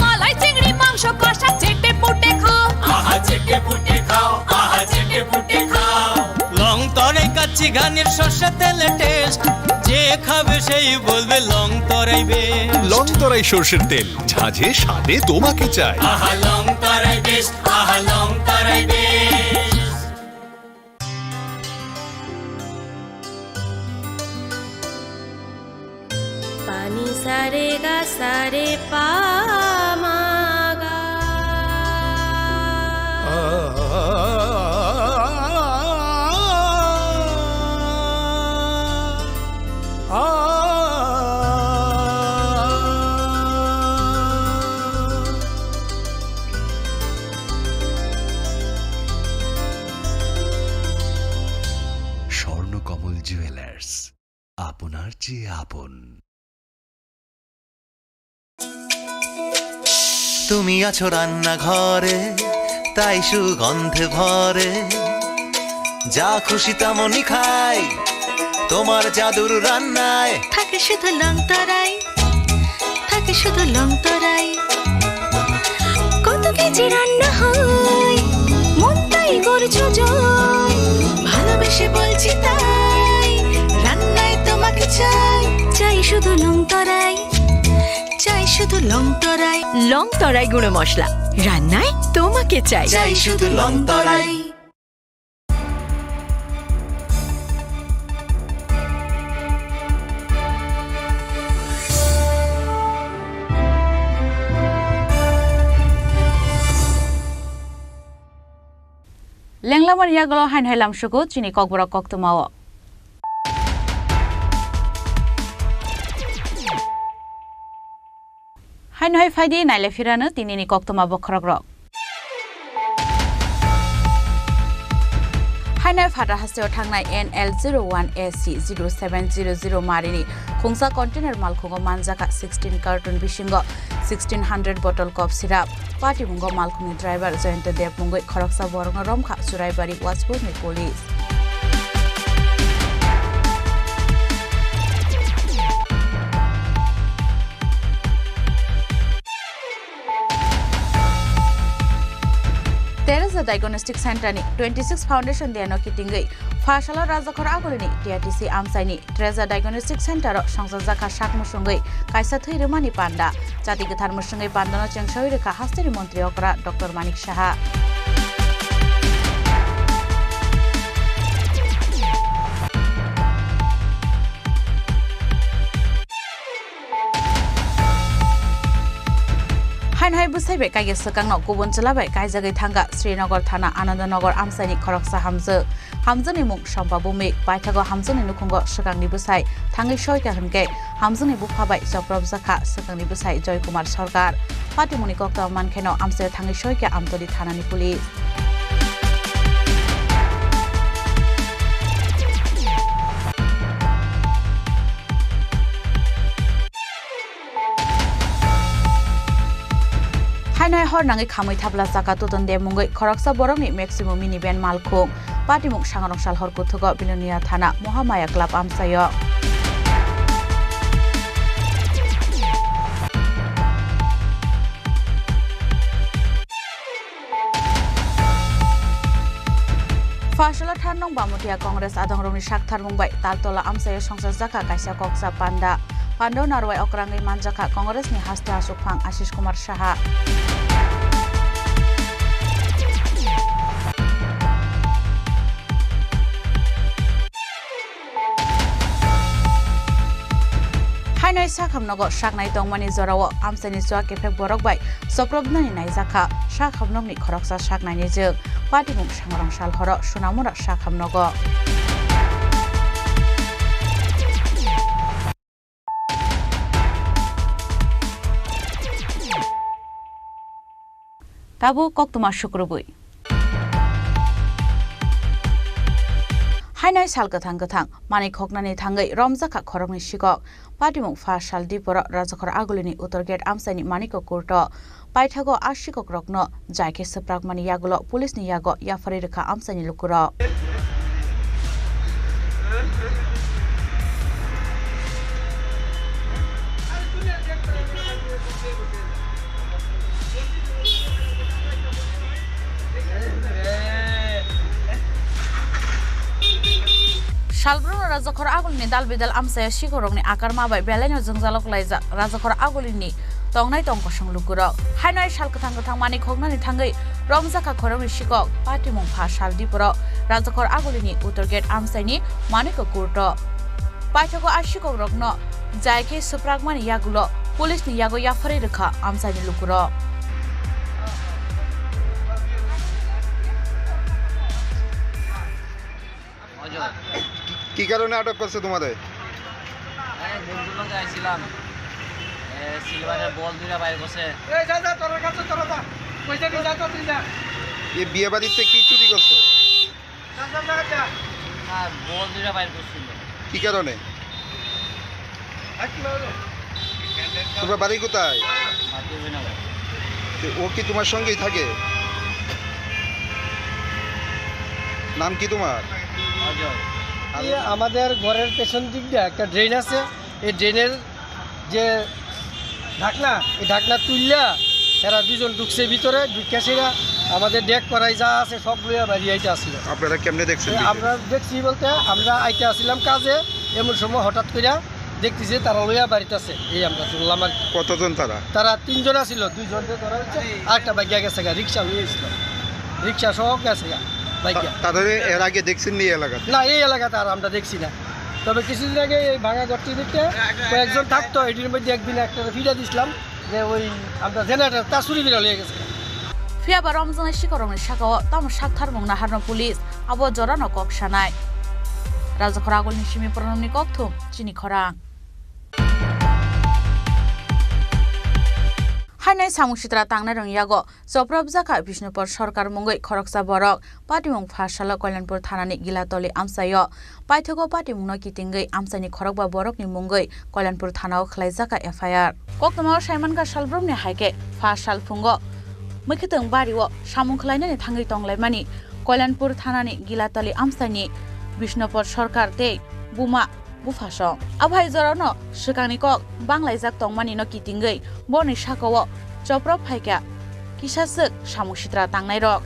মালাই চিংড়ি মাংস কষা চেটে পুটে খাও। আহা চেটে পুটে খাও, আহা চেটে পুটে খাও। লং তরাই কাচ্চি ঘানির সর্ষে তেলে টেস্ট, যে খাবে সেই বলবে Longtharai best. Longtharai সর্ষের তেল, ঝাঁঝে স্বাদে তোমাকে চাই। আহা লং তরাই বেস্ট, আহা Longtharai best. Pani sa re ga sa re pa ma ga. Swarnakamal jewellers, আপনার চেয়ে আপন। তুমি আছো রান্নাঘরে, তাই সুগন্ধে ভরে। যা খুশি তেমনই খাই, তোমার জাদুর রান্নায়। থাকে শুধু লং তরাই, থাকে শুধু লং তরাই। কত কেজি রান্না হয়, মনটাই করছো জয়। ভালোবেসে বলছি তাই, রান্নায় তোমাকে চাই। চাই শুধু লং তরাই, চাই শুধু লং তরাই। লং তরাই গুঁড়ো মশলা, রান্নায় তোমাকে চাই। চাই শুধু লং তরাই। Lenglamani yagulo haino hai lamsugo chini kokborok koktwmao. Haino hai phaidi naile phirano tinini koktwma bokhorokrok. Haino hai phatar hasteo thangnai N L zero one A C zero seven zero zero marini khungsa container malkhungo manjakha sixteen carton bisingo sixteen hundred bottle cough syrup. Patimungo malkhungni driver Jayanta Deb mungwi khoroksa borokno romkha Churaibari Wachpurni police. Teresa Diagnostic Center ni twenty six Foundation Day no kitingwi Pha salo Rajakhor Agulini T R T C amchaini Teresa Diagnostic Center o songchajakha sak musungwi kaisa thwi rwmani panda. Chati kwthar musungwi pandano chengsawi rwkha hasteni montri okra Doctor Manik Saha. Haino hai bwsai bai kaisa swkangno kubun chwla bai kaijagwi thangkha Srinagar thana Anandanagar amchaini khoroksa hamjwk. Hamjakni mung Sompa Bhumik. Paithago hamjakni nukhungo swkangni bwsai thangwi soikha hwnkhe hamjakni bupha bai chopropjakha swkangni bwsai Joy Kumar Sarkar. Patimungni koktwma mankheno amchaio thangwi soikha Amtoli thanani police. Haino hai hor nangwi khamwi thapla chaka tuton de mungwi khoroksa borokni Maximo minivan malkhung. Patimung Sangarong Salhor kuthugo Bilonia thana Mohamaya Club amchaio. Pha salo Tharnong Bamutia Congress adongrokni saktharmung bai Taltola amchaio songchajakha kaisa koksa panda. Pandao narwai okrangwi manjakha Congressni haste aswkphang Ashish Kumar Saha. Haino sakhamnogo saknai tongmani jorao amchaini chua kephek borok bai chopropnani naijakha sakhamnokni khoroksa saknaini jwk. Patimung Sangrong Salhoro Sunamura sakhamnogo. Tabuk koktwma sukrubwi. Hainai sal kwthang kwthang manwi khoknani thangwi romjakha khoroknwi sikok. Patimung pha sal diporo Rajakhor Agulini Uttor Gate amchaini Manikya Court-o paithago a sikokrokno jai khe swprakmani yagulo police-ni yago yapharwi rwkha amchaini lukurok. Salbrum Rajakhor Agulini dal bidal amchaya sikhorokni akarma bai belaino jwngjalo kwlaijak Rajakhor Agulini tongnai tong kosong lukurok. Haino ai sal kwthang kwthang manwi khoknani thangwi romjakha khoroknwi sikok Patimung pha sal diporo Rajakhor Agulini Uttor Gate amchaini Manikya Court-o. Paithago a sikokrokno jai khe swprakmani yagulo police-ni yago yapharwi rwkha amchaini lukurok. Ajay. কি, কি কারণে আটক করছে তোমাদের? এই বন্ধুর লগে আইছিলাম। এ, সিলভারের বল দুইটা বাইর করছে। এই যা, যা, তোর কাছে তোরা যা। পয়সা নিয়ে যা তো, তুই যা। এ বিয়ে বাড়িতে কি চুরি করছো? যা, যা, যা, যা। না, বল দুইটা বাইর করছিল। কি কারণে? তোমার বাড়ি কোথায়? তো ও কি তোমার সঙ্গেই থাকে? নাম কি তোমার? অজয়। আর এই আমাদের ঘরের পেছন দিক দিয়ে একটা ড্রেন আছে, এই ড্রেনের যে ঢাকনা, এই ঢাকনা তুললা, এরা দুজন ঢুকছে ভিতরে, ঢুকে সেরা আমাদের ডেক করাই যা আছে সব লইয়া বাড়ি আইতে আসলো। আপনারা কেমনে দেখছেন এই বিষয়টা? আমরা দেখছি বলতে আমরা আইতে আসছিলাম কাজে, এমন সময় হঠাৎ করে দেখতেছি তারা লইয়া বাড়িতে আছে, এই আমরা শুনলাম আর কি। কতজন তারা? তারা তিনজন আছিল, দুইজনকে ধরা হয়েছে, আরেকটা বাইক গেছে গা, রিক্সা লইয়া এসেছিল, রিক্সা সহ গেছে গা বাইক। তা-, তাদের এর আগে দেখছেন নি এই এলাকাতে? না, এই এলাকাতে আর আমরা দেখছি না। তবে কিছুদিন আগে এই ভাঙা ঘরটির ভিতরে কয়েকজন থাকতো, এটির মধ্যে একদিন একটা ফিরে দিছিলাম যে ওই আমরা জেনারেটর তার চুরি ফিরে লিয়ে গেছে। Phiya ba romjaknai sikhorokni sakao tamo saktharmung naharno police, abo jorano kok sanai. Rajakhor Agulini simi Pranamni kokthum, chini khorang. Hainai samung sitra tangnai rwng yago chopropjakha Bishnupur Sarkar mungwi khoroksa borok. Patimung pha salo Kalyanpur thanani Gilatoli amchaio paithago patimungno kitingwi amchaini khorokba borokni mungwi Kalyanpur thanao khwlaijakha F I R. Koktwmao saimankha salbrumni hai khe pha salphungo mwkhwtwng bario samung khwlainani thangwi tonglaimani Kalyanpur thanani Gilatoli amchaini Bishnupur Sarkar tei buma buphasong. Abo hai jorano swkangni kok banglaijak tongmani no kitingwi boni sakao choprop phaikha kisa swk samung sitra tangnairok.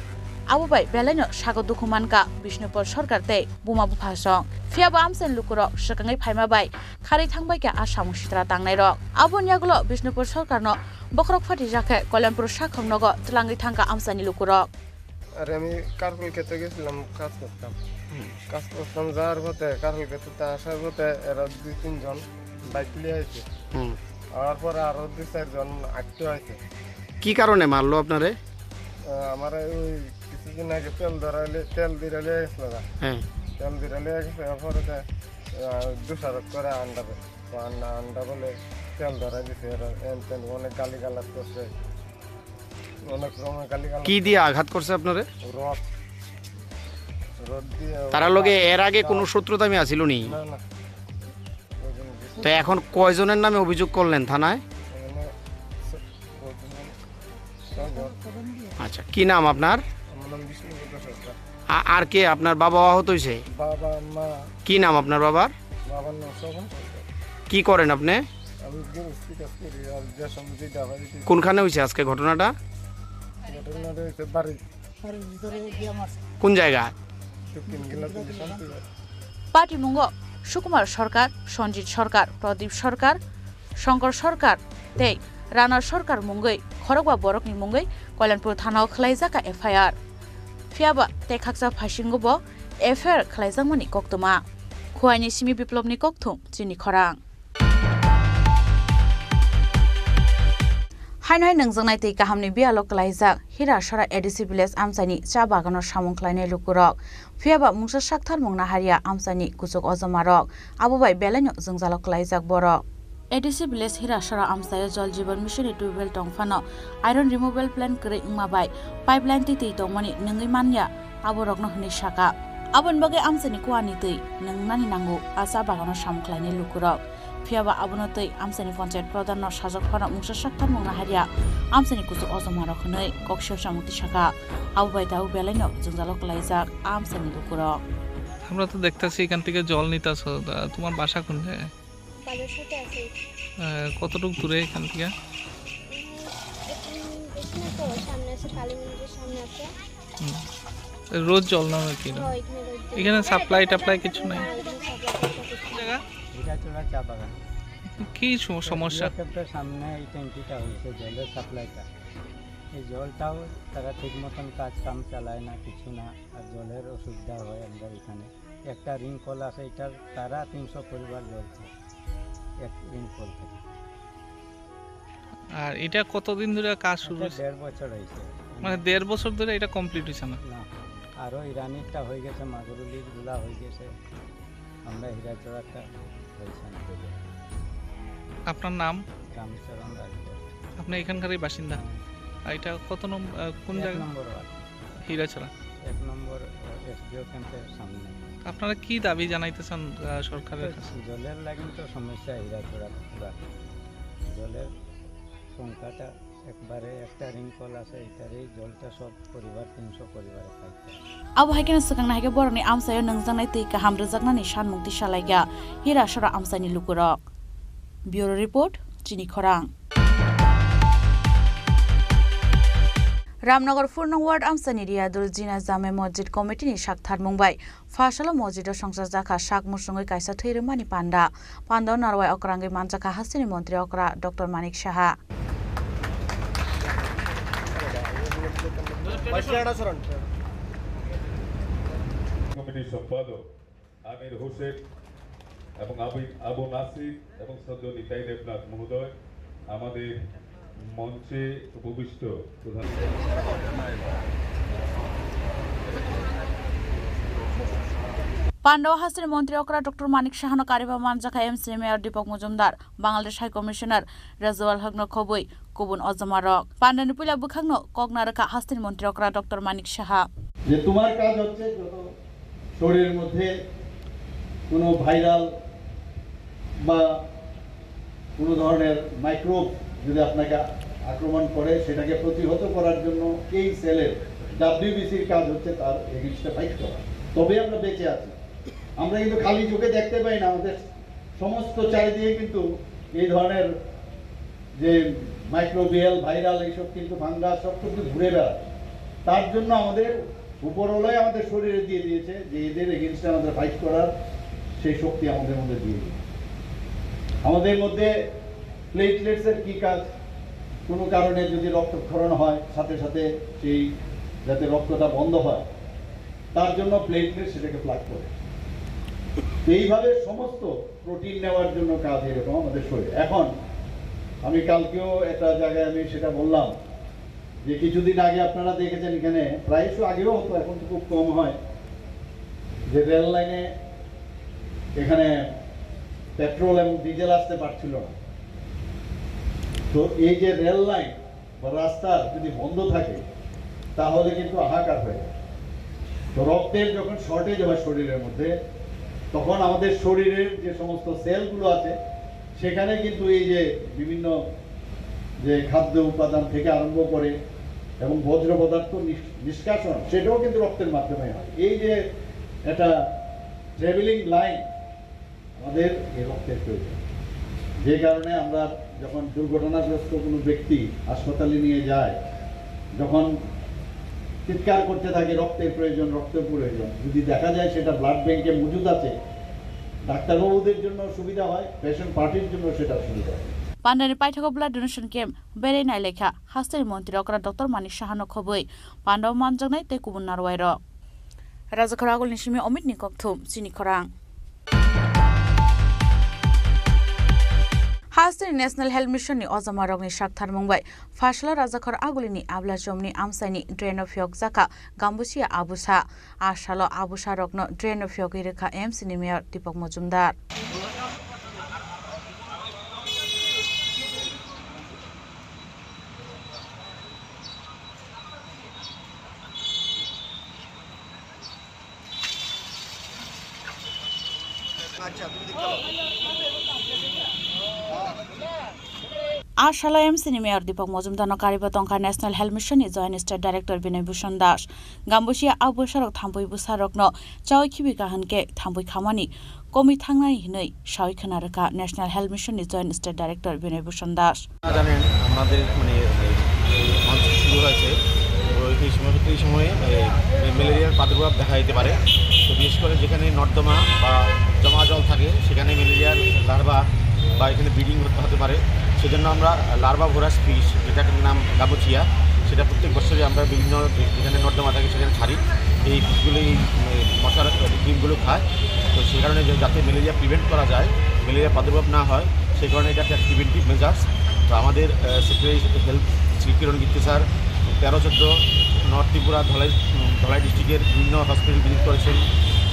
Abo bai belaino sago dukhu mankha Bishnupur Sarkar tei buma buphasong. Phiya bo amchaini lukurok swkangwi phaima bai kharwi thangbaikha a samung sitra tangnairok. Aboni yagulo Bishnupur Sarkarno bokhorok phatijak khe Kalyanpur sakhong nogo twlangwi thangkha amchaini lukurok. আরে আমি কারফুল খেতে গেছিলাম কাজ করতাম। হুম। কাজ করতাম, যাওয়ার পথে কারফুল খেতে তে আসার পথে এরা দুই তিনজন বাইক নিয়ে আইছে। হুম। আওয়ার পরে আরো দুই চারজন আটকে আইছে। কি কারণে মারলো আপনারে? আহ, আমার ওই কিছুদিন আগে তেল ধরাইলে, তেল দিরাইলে গেছিল না। হ্যাঁ। তেল দিরাইলে গেছে, এরপরে তো, আহ, দোষারোপ করে আন্ডা বলে। তো আন্ডা, আন্ডা বলে তেল ধরাই দিছে, এরা এন তেন অনেক গালিগালাজ করছে। অনেক রকমের গালিগালাজ। কি দিয়ে আঘাত করছে আপনারে? রড। রড দিয়ে তারা লগে এর আগে কোনো শত্রুতা আমি আছিল নি? না, না। ওই জন্য কিছু তো এখন কয়জনের নামে অভিযোগ করলেন থানায়? এখানে ছ-, কয়জন? ছয়জন। আচ্ছা, কি নাম আপনার? আমার নাম বিষ্ণুপদ সরকার। আ-, আর কে আপনার বাবা আহত হইছে? বাবা, মা। কি নাম আপনার বাবার? বাবার নাম স্বপন সরকার। কি করেন আপনি? আমি গৃহস্থী কাজ করি, আর যে সমিতি ডাকাডাকি। কোনখানে হইছে আজকে ঘটনাটা? ঘটনাটা হইছে বাড়ি। বাড়ির ভিতরে গিয়ে মারছে। কোন জায়গা? দক্ষিণ গিলাতলি শান্তিবাড়ি। Patimungo Sukumar Sarkar, Sanjit Sarkar, Pradip Sarkar, Shankar Sarkar tei Rana Sarkar mungwi khorokba borokni mungwi Kalyanpur thanao khwlaijakha F I R. Phiyaba tei khaksa phaisingo bo F I R khwlaijakmani koktwma. Khuaini simi Biplobni kokthum chini khorang. Haino hai nungjaknai tei kahamni biyalo kwlaijak Hirasora A D C village amchaini cha bagano samung khlainai lukurok. Phiyaba mungsa sakthar mungna hariya amchaini kuchuk ojomarok. Abo bai belaino jwngjalo kwlaijak borok. A D C village Hirasora amchaio Jal Jeevan Mission ni tubewell tongphano iron removal plant kwrwi wngma bai pipeline twi twi tongmani nungwi manya aborokno hwnwi saka. Aboni bagwi amchaini kuani twi nwngnani nango, a cha bagano samung khlainai lukurok. Phiyaba abono twi amchaini panchayat pradhanno sajwk phano mungsa saktharmung naharya amchaini kuchuk ojomarok hwnwi kok siyok samung tisakha. Abo bai tabuk belaino jwngjalo kwlaijak amchaini lukurok. আমরা তো দেখতাছি এখান থেকে জল নিতাছো, তা তোমার বাসা কোন জায়গায়? বালুরঘাটে আছে। আহ, কতটুকু দূরে এখান থেকে? উম, এখানে বেশি না তো, সামনে আছে, কালী মন্দিরের সামনে আছে। হুম। রোজ জল নাও নাকি এরা? হ্যাঁ, এখানে রোজ জল। এখানে সাপ্লাই টাপ্লাই কিছু নাই? না, এখানে সাপ্লাই টাপ্লাই কিছু নাই। জায়গা? হীরাচড়া চা বাগান। কি সম-, সমস্যা? এগুলো তো সামনে এই ট্যাঙ্কিটা হয়েছে, জলের সাপ্লাইটা। এই জলটাও তারা ঠিক মতন কাজ কাম চালায় না, কিছু না, আর জলের অসুবিধা হয় আমরা এখানে। একটা রিং কল আছে, এটার তারা তিনশো পরিবার জল খায় এক রিং কল থেকে। আর এটা কতদিন ধরে কাজ শুরু এটা হয়েছে? দেড় বছর হয়েছে। মানে দেড় বছর ধরে এটা কমপ্লিট হয়েছে না? না, আরও ইরানিরটা হয়ে গেছে, মাগুরুলির গুলা হয়ে গেছে, আমরা হীরাচড়াটা হয়েছে না। আপনার নাম? রামচরণ রাজবংশী। আপনি এখানকারই বাসিন্দা? হ্যাঁ। আর এটা কত নম্বর, আহ, কোন এক জায়গা? নম্বর ওয়ার্ড। হীরাচড়া। এক নম্বর, আহ, এসডিও ক্যাম্পের সামনে। আপনারা কি দাবি জানাইতে চান, আহ, সরকারের কাছে? জলের লাইন তো সমস্যা হীরাচড়া পুরা। জলের সংখ্যাটা একবারে একটা রিং কল আছে, এটারই জলটা সব পরিবার, তিনশো পরিবারে খাইতে হয়। Abo hai kheno swkang nai khe borokni amchaio nwngjaknai twi kaham rwjaknani sanmung tisa laikha Hirasora amchaini lukurok. Bureau Report, Chini Khorang. Ramnagar four nong ward amchaini Riyadul Jina Jame Masjid Committee ni saktharmung bai Phasalo mosjido songchajak kha sak muchungwi kaisa thwi rwmani panda. Pandao narwai okrangwi manjakha hasteni montri okra Doctor Manik Saha. কমিটির সম্পাদক আমির হোসেন এবং আবু, আবু নাসির এবং শ্রদ্ধেয় নিতাই দেবনাথ মহোদয়, আমাদের মঞ্চে উপবিষ্ট প্রধান Pandao hasteni montri okra Doctor Manik Sahano kariba manjakha M C ni Mayor Deepak Majumdar, Bangladesh High Commissioner Reza Ul Hokno khobwi kubun ojomarok. Pandani puila bwkhakno kok narwkha hasteni montri okra Doctor Manik Saha. যে তোমার কাজ হচ্ছে যত শরীরের মধ্যে কোনো ভাইরাল বা কোনো ধরনের মাইক্রোব যদি আপনাকে আক্রমণ করে, সেটাকে প্রতিহত করার জন্য এই সেলের, ডাব্লিউবিসির কাজ হচ্ছে তার এগেইনস্টে ফাইট করা। তবে আমরা বেঁচে আছি। আমরা কিন্তু খালি চোখে দেখতে পাই না, আমাদের সমস্ত চারিদিকে কিন্তু এই ধরনের যে মাইক্রোবিয়াল, ভাইরাল, এইসব কিন্তু ফাঙ্গাস সব কিন্তু ঘুরে বেড়ায়। তার জন্য আমাদের উপরওয়ালাই আমাদের শরীরে দিয়ে দিয়েছে যে এদের এগেইনস্টে আমাদের ফাইট করার সেই শক্তি আমাদের মধ্যে দিয়ে দিয়েছে। আমাদের মধ্যে প্লেটলেটসের কী কাজ, কোনো কারণে যদি রক্তক্ষরণ হয়, সাথে সাথে সেই যাতে রক্তটা বন্ধ হয়, তার জন্য প্লেটলেট সেটাকে প্লাগ করে। তো এইভাবে সমস্ত প্রোটিন নেওয়ার জন্য কাজ এরকম আমাদের শরীর। এখন আমি কালকেও একটা জায়গায় আমি সেটা বললাম যে কিছুদিন আগে আপনারা দেখেছেন এখানে, প্রায়শ আগেও হতো, এখন তো খুব কম হয়, যে রেল লাইনে এখানে পেট্রোল এবং ডিজেল আসতে পারছিল না। তো এই যে রেল লাইন বা রাস্তা যদি বন্ধ থাকে, তাহলে কিন্তু হাহাকার হয়ে যায়। তো রক্তের যখন শর্টেজ হয় শরীরের মধ্যে, তখন আমাদের শরীরের যে সমস্ত সেলগুলো আছে, সেখানে কিন্তু এই যে বিভিন্ন যে খাদ্য উপাদান থেকে আরম্ভ করে এবং বর্জ্য পদার্থ নিষ-, নিষ্কাশন, সেটাও কিন্তু রক্তের মাধ্যমে হয়। এই যে একটা ট্রাভেলিং লাইন, আমাদের এই রক্তের প্রয়োজন। যে কারণে আমরা যখন দুর্ঘটনাগ্রস্ত কোনো ব্যক্তি হাসপাতালে নিয়ে যায়, যখন চিৎকার করতে থাকে, "রক্তের প্রয়োজন, রক্তের প্রয়োজন", যদি দেখা যায় সেটা ব্লাড ব্যাংকে মজুদ আছে, ডাক্তারবাবুদের জন্য সুবিধা হয়, পেশেন্ট পার্টির জন্য সেটা সুবিধা হয়। Pandani paithago blood donation camp berwi nai lekha hasteni montri okra Doctor Manik Sahano khobwi pandao manjaknai tei kubun narwai rok. Rajakhor Agulni simi Omit ni kokthum, Chini Khorang. Hasteni National Health Mission ni ojomarokni saktharmung bai Phasalo Rajakhor Agulini Ablachomni amchaini drain o phiyokjakha Gambusia abusa. A salo abusarokno drain o phiyogwi rwkha M C ni Mayor Deepak Majumdar. A salo M C ni Mayor Deepak Majumdar no kariba tongkha National Health Mission ni Joint State Director Binoy Bhushan Das. Gambusia a bwsarok thampui bwsarok no chawi khibi kahwn khe thampui khamani komwi thangnai hinwi sawi khwna rwkha National Health Mission ni Joint State Director Binoy Bhushan Das. জানেন, আমাদের মানে, এই, এই মঞ্চ শুরু হয়েছে, তো এই সময়, এই সময়ে, এই, ম্যালেরিয়ার প্রাদুর্ভাব দেখা দিতে পারে। তো বিশেষ করে যেখানে নর্দমা বা জমা জল থাকে, সেখানে ম্যালেরিয়ার লার্ভা বা এখানে ব্রিডিং হতে, হতে পারে। সেজন্য আমরা লার্ভা ভোরাস ফিশ, যেটার নাম গামুচিয়া, সেটা প্রত্যেক বছরই আমরা বিভিন্ন যে-, যেখানে নর্দমা থাকে, সেখানে ছাড়ি। এই ফিশগুলো এই, এই মশার ডিমগুলো খায়। তো সেই কারণে যে-, যাতে ম্যালেরিয়া প্রিভেন্ট করা যায়, ম্যালেরিয়া প্রাদুর্ভাব না হয়, সেই কারণে এটা একটা প্রিভেন্টিভ মেজার্স। তো আমাদের, আহ, সেক্রেটারি হেলথ শ্রী কিরণ গিত্তে স্যার তেরো চোদ্দ নর্থ ত্রিপুরা ধলাই, উম, ধলাই ডিস্ট্রিক্টের বিভিন্ন হসপিটাল ভিজিট করেছেন,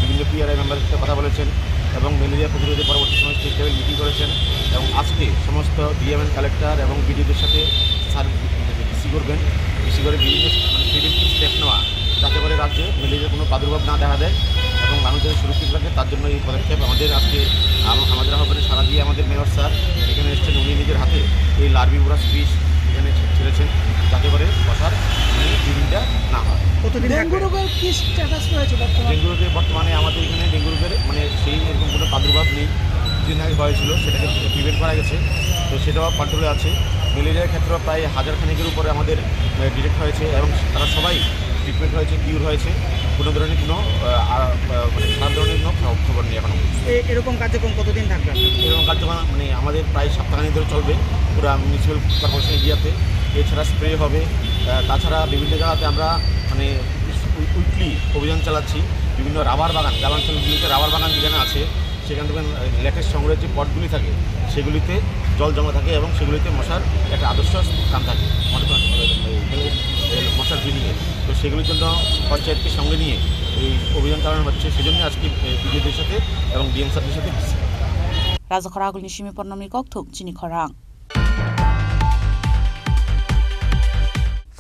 বিভিন্ন পিআরআই মেম্বারের সাথে কথা বলেছেন এবং ম্যালেরিয়া প্রতিরোধে পরবর্তী সময় স্টেট লেভেল মিটিং করেছেন এবং আজকে সমস্ত ডিএম অ্যান্ড কালেক্টর এবং বিডিওদের সাথে স্যার ভিসি করবেন। ভিসি করে বিভিন্ন মানে প্রিভেন্টিভ স্টেপ নেওয়া, যাতে করে রাজ্যে ম্যালেরিয়ার কোনো প্রাদুর্ভাব না দেখা দেয় এবং মানুষ যাতে সুরক্ষিত থাকে, তার জন্য এই পদক্ষেপ। আমাদের আজকে আম-, আমাদের আহ্বানে সাড়া দিয়ে আমাদের মেয়র স্যার এখানে এসেছেন। উনি নিজের হাতে এই লার্ভা ভোরাস ফিশ এখানে ছে-, ছেড়েছেন, যাতে করে মশার মানে ব্রিডিংটা না হয়। কতদিন ডেঙ্গু থাকবে? রোগের কি স্ট্যাটাস রয়েছে বর্তমানে? ডেঙ্গু রোগের বর্তমানে আমাদের এখানে ডেঙ্গু রোগের মানে সেই এরকম কোনো প্রাদুর্ভাব নেই। কিছুদিন আগে হয়েছিল, সেটাকে প্রিভেন্ট করা গেছে, তো সেটাও কন্ট্রোলে আছে। ম্যালেরিয়ার ক্ষেত্রে প্রায় হাজার খানেকের উপরে আমাদের, আহ, ডিটেক্ট হয়েছে এবং তারা সবাই ট্রিটমেন্ট হয়েছে, কিউর হয়েছে, কোনো ধরনের কোনো, আহ, আ-, আ-, মানে খারাপ ধরনের কোনো খ-, খবর নেই এখনো। এ-, এরকম কার্যক্রম কতদিন থাকবে আপনার? এরকম কার্যক্রম মানে আমাদের প্রায় সপ্তাহখানেক ধরে চলবে পুরা মিউনিসিপ্যাল কর্পোরেশন এরিয়াতে। এছাড়া স্প্রে হবে, আহ, তাছাড়া বিভিন্ন জায়গাতে আমরা মানে উই-, উইকলি অভিযান চালাচ্ছি। বিভিন্ন রাবার বাগান, গ্রামাঞ্চলগুলিতে রাবার বাগান যেখানে আছে, সেখান থেকে, আহ, লেটেস্ট সংগ্রহের যে পটগুলি থাকে, সেগুলিতে জল জমা থাকে এবং সেগুলিতে মশার একটা আদর্শ স্থান থাকে, মশা, এই, এই, এই মশার ব্রিডিংয়ে। তো সেগুলির জন্য পঞ্চায়েতকে সঙ্গে নিয়ে এই অভিযান চালানো হচ্ছে। সেজন্য আজকে, এ, বিডিওদের সাথে এবং ডিএম স্যারদের সাথে এসেছি। Rajakhor agulni simi pornomni kokthum chini khorang.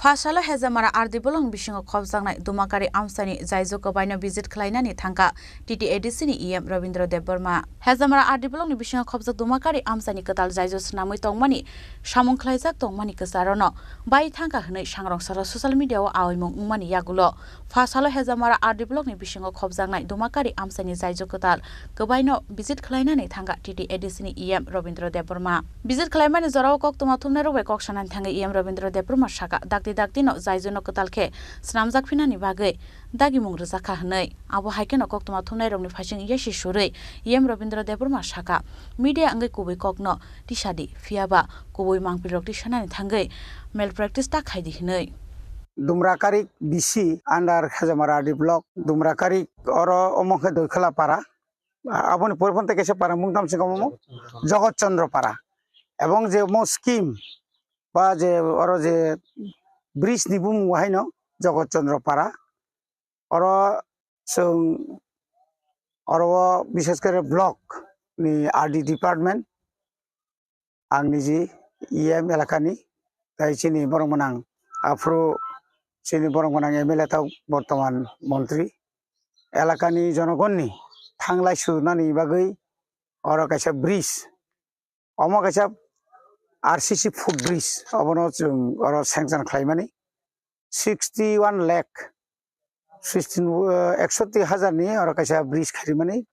Phasalo Hejamara R D block ni bisingo khopjaknai Dumakari amchaini jaijo kwbaino visit khlainani thangkha T T A D C ni E M Robindra Debbarma. Hejamara R D block ni bisingo khopjak Dumakari amchaini kwtal jaijo swnamwi tongmani samung khlaijak tongmani kwcharono bai thangkha hwnwi sangrong sara social media o aoimung wngmani yagulo. Phasalo Hejamara R D block ni bisingo khopjaknai Dumakari amchaini jaijo kwtal kwbaino visit khlainani thangkha T T A D C ni E M Robindra Debbarma. Visit khlaimani jorao koktwma thumnairok bai kok sanani thangwi E M Robindra Debbarma sakha, dakti dakti no jaijo no kwtal khe swnamjak phinani bagwi dagimung rwjakha hwnwi. Abo hai kheno koktwma thumnairokni phaising yasi surwi E M Robindra Debbarma sakha, media wngwi kubui kokno tisadi, phiyaba kubui mangpilrok tisanani thangwi malpractice ta khaidi hwnwi. Dumrakari B C under Hejamara R D block, Dumrakari oro omo khe Doikhala para. Aboni pore phone tei kaisa para mung tamo se omo Jogot Chandra para. Ebong je omo scheme ba je oro je bridge ni bumung haino Jogot Chandra para. Oro chwng oro o bishes kore block ni R D department, ang niji E M elakani, tei chini borok mwnang aphuru chini borok mwnang M L A tau bortoman montri. Elakani jonogonni thanglai swnani bagwi oro kaisa bridge, omo kaisa R C C footbridge, obono chwng oro sanction khlaimani sixty one lakh sixteen, eh, eksotti hajar ni oro kaisa bridge khaimani.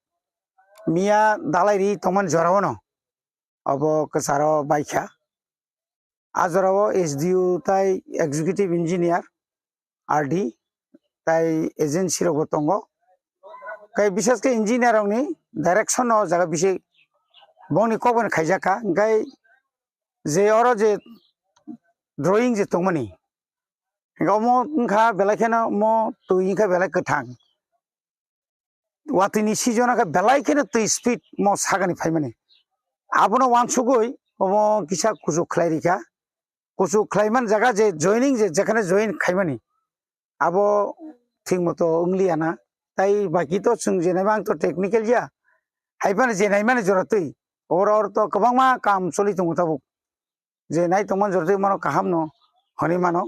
Miya dalai ri tongmani jorao no obo kwcharo baikha. A jorao S D O tai executive engineer R D tai agency rokbo tongo. Kai bishesh khe engineer rokni direction o jaga bisi bongni kokbani khaijakha. Hingkhai je oro je drawing je tongmani, hingkhe omo wngkha belai kheno omo twi wngkha belai kwthang. Watwi ni season o khe belai kheno twi speed mo sagani phaimani. Abono uansugwi omo kisa kuchuk khlai rikha. Kuchuk khlaiman jaga je joining je jekhane join khaimani, abo thik moto wngliya na. Tai baki to chwng je naima ang to technical ya. Hai phano je naimani jora twi. Oro oro to kwbangma kam choli tongo tabuk. Je nai tongmani jora twi mano kaham no hwnwi mano.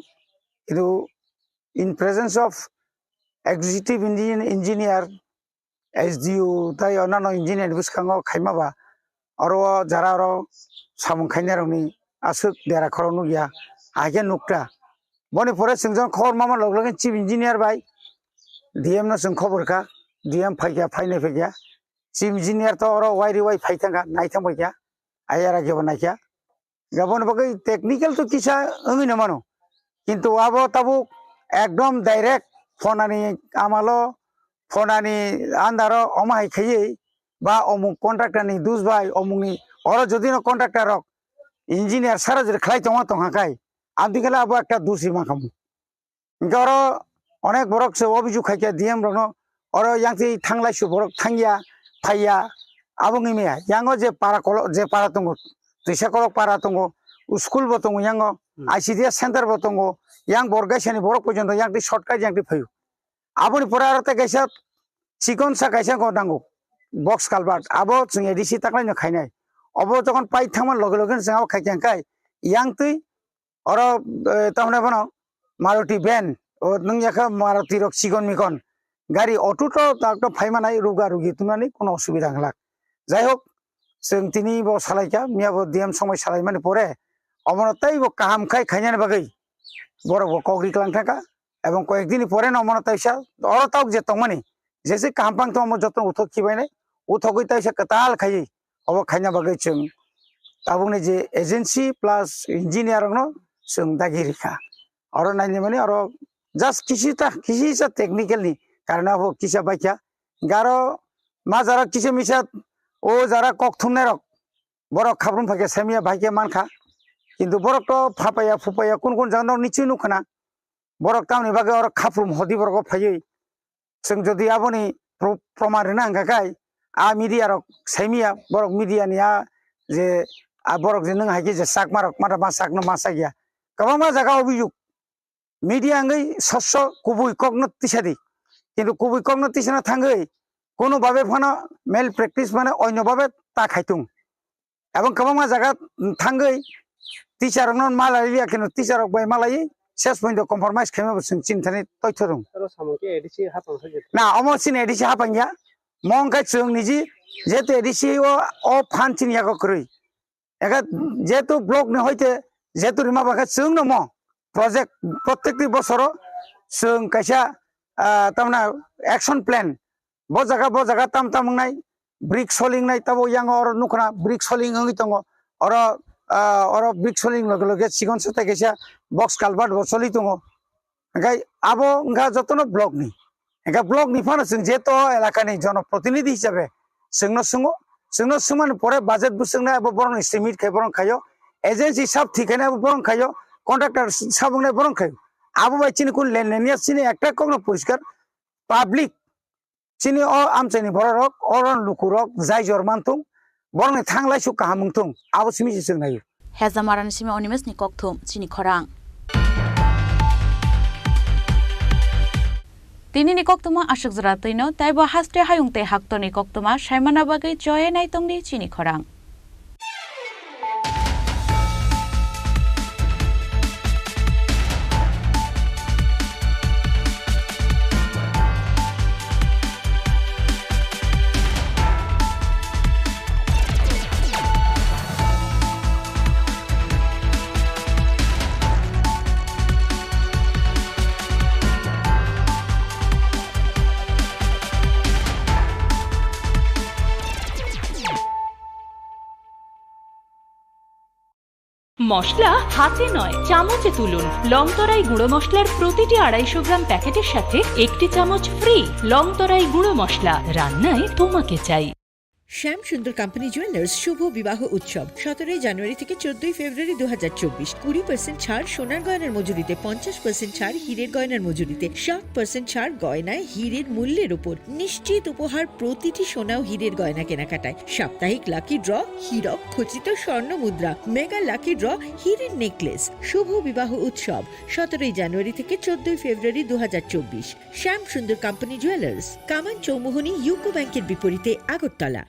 Kintu in presence of executive engi-, engineer, S D O tei onano engineer ni bwskango khaima ba, oro o jara oro samung khainai rokni aswk dera khorok nukya, hai khe nukta. Boni pore chwng jang khobor mama log login chief engineer bai D M no chwng khobor kha, D M phaikya, phainai phaikya, chief engineer to oro wai ri wai phai thangkha, nai thang phaikya, ayara kebo naikha. Gabon bagwi technical to kisa wngwi no mano, kintu abo tabuk ekdom direct phonani amalo, phonani andaro omo hai khaiwi ba omuk contractor ni dus bai omukni, oro jodi no contractor rok engineer sara jodi khlai tongma tongkha khai, abdi khala abo ekta dus ri mankha. Hingke oro onek borok se obijok khaikha D M rokno, oro yang twi thanglai su borok thangya, phaiya, abo wngwi maya. Yango je para kolo-, je para tongo, twisa kolok para tongo, school bo tongo yango, Hmm. I C D S center bo tongo, yang Borgaisani borok pojonto yang twi shortcut yang twi phaio. Aboni pore aro tei kaisa chikon sa kaisa go nango, box culvert, abo chwng A D C taklaino khainai. Obo jokhon pai thangma loge loge chwng abo khaikha hwnkhe yang twi oro, eh, tamni bono Maruti van, o nung yakha Maruti rok chikon mikon. Gari auto to tak to phaimanai ruga rugi tunani kono osubida wngla. Jai hok, chwng tini bo salaikha, miya bo D M somoi salaimani pore, omono tei bo kaham khai khainani bagwi borok bo kok ri klang thangkha, ebong koyek dini pore no omono taisa oro tok je tongmani, jese kaham pang tongmo joto uthok khibainai, uthogwi taisa kwtal khaiwi obo khaina bagwi chwng tabukni je agency plus engineer rokno chwng dagi rikha. Oro naini mani oro just kisita, kisisa technical ni karana abo kisa baikha. Garo ma jara kisa misa o jara kok thumnai rok borok khaprum phaikhe saimya baikhe mankha. Kintu borok to phapaya phupaya kun kun jagano nichwi nukkhana. Borok tamni bagwi oro khaprum hodi borok o phaiwi. Chwng jodi aboni pro-, proman rwna hwnkha khai, a media rok saimya, borok media ni a je, a borok je nwng hai khe je sakma rok, mata ma sakno ma sakya. Kwbangma jaga obijok media wngwi sosso kubui kokno tisadi. Kintu kubui kokno tisana thangwi, kono babe phano malpractice mane onyo babe ta khaitung. Ebong kwbangma jaga thangwi teacher rokno malai liya, kheno teacher rok bai malai ses point compromise khaima bo chwng chini thani toitho rwng. Oro samung khe A D C hapang hai jeta. Na, omo chini A D C hapang ya. Mo wngkha chwng niji jehetu A D C o, o phan chini yago kwrwi. Eka jehetu block ni hoite jehetu rima bakha chwng no mo project prottekti bosoro chwng kaisa, ah, tamna action plan bo jaga, bo jaga tam tam wngnai, brick soling nai, tabo yang oro nukha na, brick soling wngwi tongo, oro, ah, oro brick soling loge loge chikon satai kaisa box culvert bo choli tongo. Hingke abo wngkha jotono block ni. Hingke block ni phano chwng jeto elaka ni jonoprotinidhi hisabe chwngno swngo, chwngno swngmani pore budget bwswk nai abo borok ni estimate khai borok khaio, agency sab thik khai nai abo borok khaio, contractor sab wngnai borok khaio. Abo bai chini kun len len ya chini ekta kokno poriskar public. Chini o amchaini bororok, oro lukurok jai jor manthung, borokni thanglai su kaham wngthung, abo simi se chwng naio. Hejamarani simi Animeshni kokthum, chini khorang. Tinini kokthumo aswk jora twino, teibo haste hayung tei haktorni kokthumo saimana bagwi choye naitongdi chini khorang. মশলা হাতে নয়, চামচে তুলুন। লংতরাই গুঁড়ো মশলার প্রতিটি আড়াইশো গ্রাম প্যাকেটের সাথে একটি চামচ ফ্রি। লংতরাই গুঁড়ো মশলা, রান্নায় তোমাকে চাই। শ্যাম সুন্দর কোম্পানি জুয়েলার্স শুভ বিবাহ উৎসব সতেরোই জানুয়ারি থেকে চোদ্দই ফেব্রুয়ারি দু হাজার চব্বিশ। কুড়ি পার্সেন্ট ছাড় সোনার গয়নার মজুরিতে, পঞ্চাশ পার্সেন্ট ছাড় হীরের গয়নার মজুরিতে, ষাট পার্সেন্ট ছাড় গয়নায় হীরের মূল্যের উপর। নিশ্চিত উপহার প্রতিটি সোনা ও হীরের গয়না কেনাকাটায়। সাপ্তাহিক লাকি ড্র, হীরক খচিত স্বর্ণ মুদ্রা, মেগা লাকি ড্র, হীরের নেকলেস। শুভ বিবাহ উৎসব সতেরোই জানুয়ারি থেকে চোদ্দই ফেব্রুয়ারি দু হাজার চব্বিশ। শ্যাম সুন্দর কোম্পানি জুয়েলার্স, কামান চৌমুহনী ইউকো ব্যাংকের বিপরীতে, আগরতলা।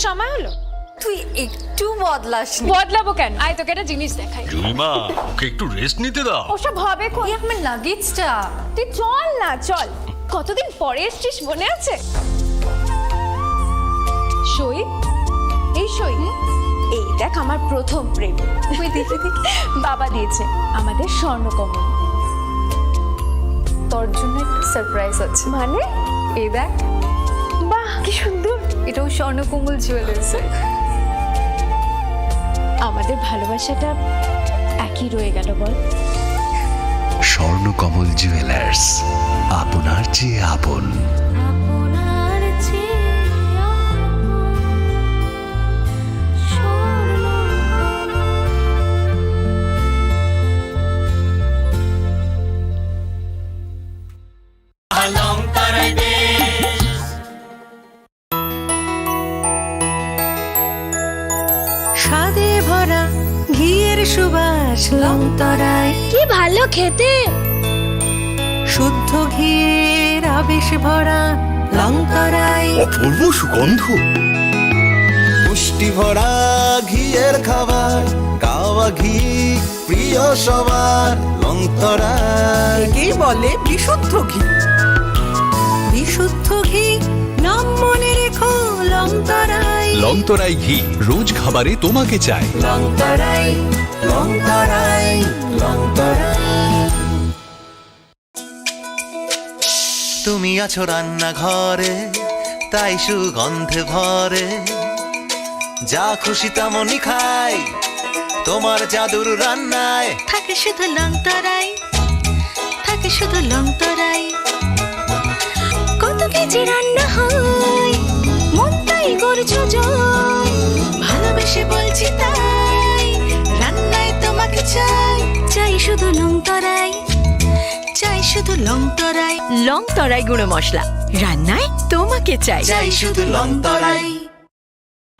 সময় হলো। তুই একটু বদলাসনি। বদলাবো কেন? আয়, তোকে একটা জিনিস দেখাই। জুলিমা, ওকে একটু রেস্ট নিতে দাও। ওসব হবে কোন? এই আমার লাগেজটা। তুই চল না, চল। কতদিন পরে এসছিস, মনে আছে? সই, এই সই। এই দেখ, আমার প্রথম প্রেম। ওই দেখি, দেখি। বাবা দিয়েছে আমাদের স্বর্ণকমল। তোর জন্য একটা সারপ্রাইজ আছে। মানে? এই দেখ। বাহ, কি সুন্দর। এটাও স্বর্ণকমল জুয়েলার্সের। আমাদের ভালোবাসাটা একই রয়ে গেল, বল? স্বর্ণকমল জুয়েলার্স, আপনার চেয়ে আপন। আপনার চেয়ে আপন। স্বাদে ভরা ঘিয়ের সুবাস লংতরাই। কি ভালো খেতে। শুদ্ধ ঘিয়ের আবেশ ভরা লংতরাই। অপূর্ব সুগন্ধ। পুষ্টি ভরা ঘিয়ের খাবার, কাওয়া ঘি প্রিয় সবার, লংতরাই। একেই বলে বিশুদ্ধ ঘি। বিশুদ্ধ ঘি, নাম মনে রেখো লংতরাই। লংতরাই ঘি, রোজ খাবারে তোমাকে চাই। লংতরাই, লংতরাই, লংতরাই। তুমি আছো রান্নাঘরে, তাই সুগন্ধে ভরে। যা খুশি তেমনই খাই, তোমার জাদুর রান্নায়। থাকে শুধু লংতরাই, থাকে শুধু লংতরাই। কত কেজি রান্না হয়, মন তাই করছো জয়। ভালোবেসে বলছি তাই, রান্নায় তোমাকে চাই। চাই শুধু লংতরাই, চাই শুধু লংতরাই। লংতরাই গুঁড়ো মশলা, রান্নায় তোমাকে চাই। চাই শুধু লংতরাই।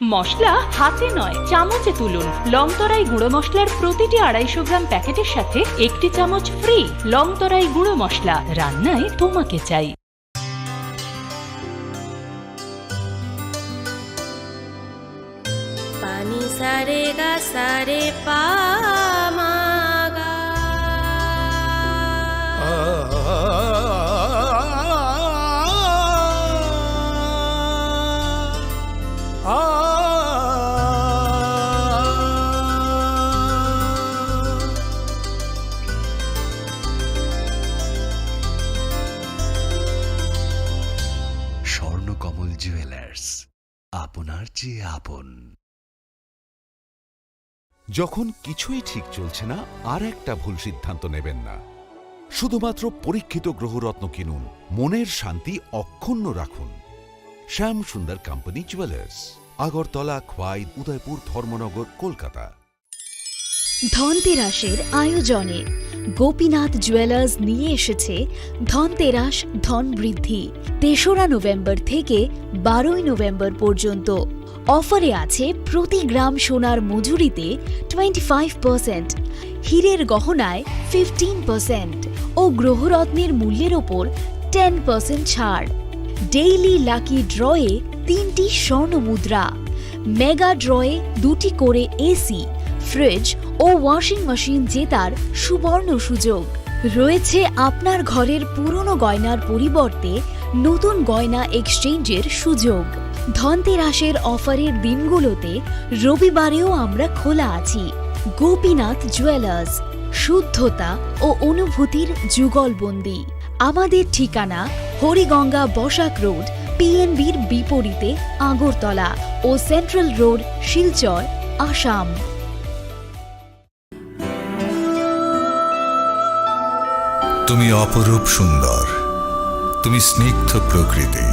মশলা হাতে নয়, চামচে তুলুন। লংতরাই গুঁড়ো মশলার প্রতিটি আড়াইশো গ্রাম প্যাকেটের সাথে একটি চামচ ফ্রি। লংতরাই গুঁড়ো মশলা, রান্নায় তোমাকে চাই। পানি সারে গা সারে পা মা গা। স্বর্ণকমল জুয়েলার্স, আপনার চেয়ে আপন। যখন কিছুই ঠিক চলছে না, আর একটা ভুল সিদ্ধান্ত নেবেন না। শুধুমাত্র পরীক্ষিত গ্রহরত্ন কিনুন, মনের শান্তি অক্ষুণ্ণ রাখুন। শ্যাম সুন্দর কোম্পানি জুয়েলার্স, আগরতলা, খোয়াই, উদয়পুর, ধর্মনগর, কলকাতা। ধনতেরাসের আয়োজনে গোপীনাথ জুয়েলার্স নিয়ে এসেছে ধনতেরাস ধন বৃদ্ধি। তেসরা নভেম্বর থেকে বারোই নভেম্বর পর্যন্ত অফারে আছে প্রতি গ্রাম সোনার মজুরিতে টোয়েন্টি ফাইভ পার্সেন্ট, হীরের গহনায় ফিফটিন পার্সেন্ট ও গ্রহরত্নের মূল্যের ওপর টেন পার্সেন্ট ছাড়। ডেইলি লাকি ড্রয়ে তিনটি স্বর্ণ মুদ্রা, মেগা ড্রয়ে দুটি করে এসি, ফ্রিজ ও ওয়াশিং মেশিন জেতার সুবর্ণ সুযোগ। রয়েছে আপনার ঘরের পুরনো গয়নার পরিবর্তে নতুন গয়না এক্সচেঞ্জের সুযোগ। ধনতেরাসের অফারের দিনগুলোতে রবিবারেও আমরা খোলা আছি। গোপীনাথ জুয়েলার্স, শুদ্ধতা ও অনুভূতির যুগলবন্দি। আমাদের ঠিকানা হরিগঙ্গা বসাক রোড, পিএনবির বিপরীতে আগরতলা ও সেন্ট্রাল রোড, শিলচর, আসাম। তুমি অপরূপ সুন্দর, তুমি স্নিগ্ধ প্রকৃতি,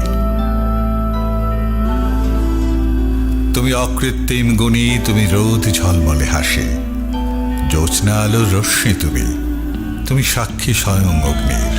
তুমি অকৃত্রিম গুণী, তুমি রোদ ঝলমলে হাসি, জ্যোৎস্না আলোর রশ্মি তুমি, তুমি সাক্ষী স্বয়ং অগ্নির।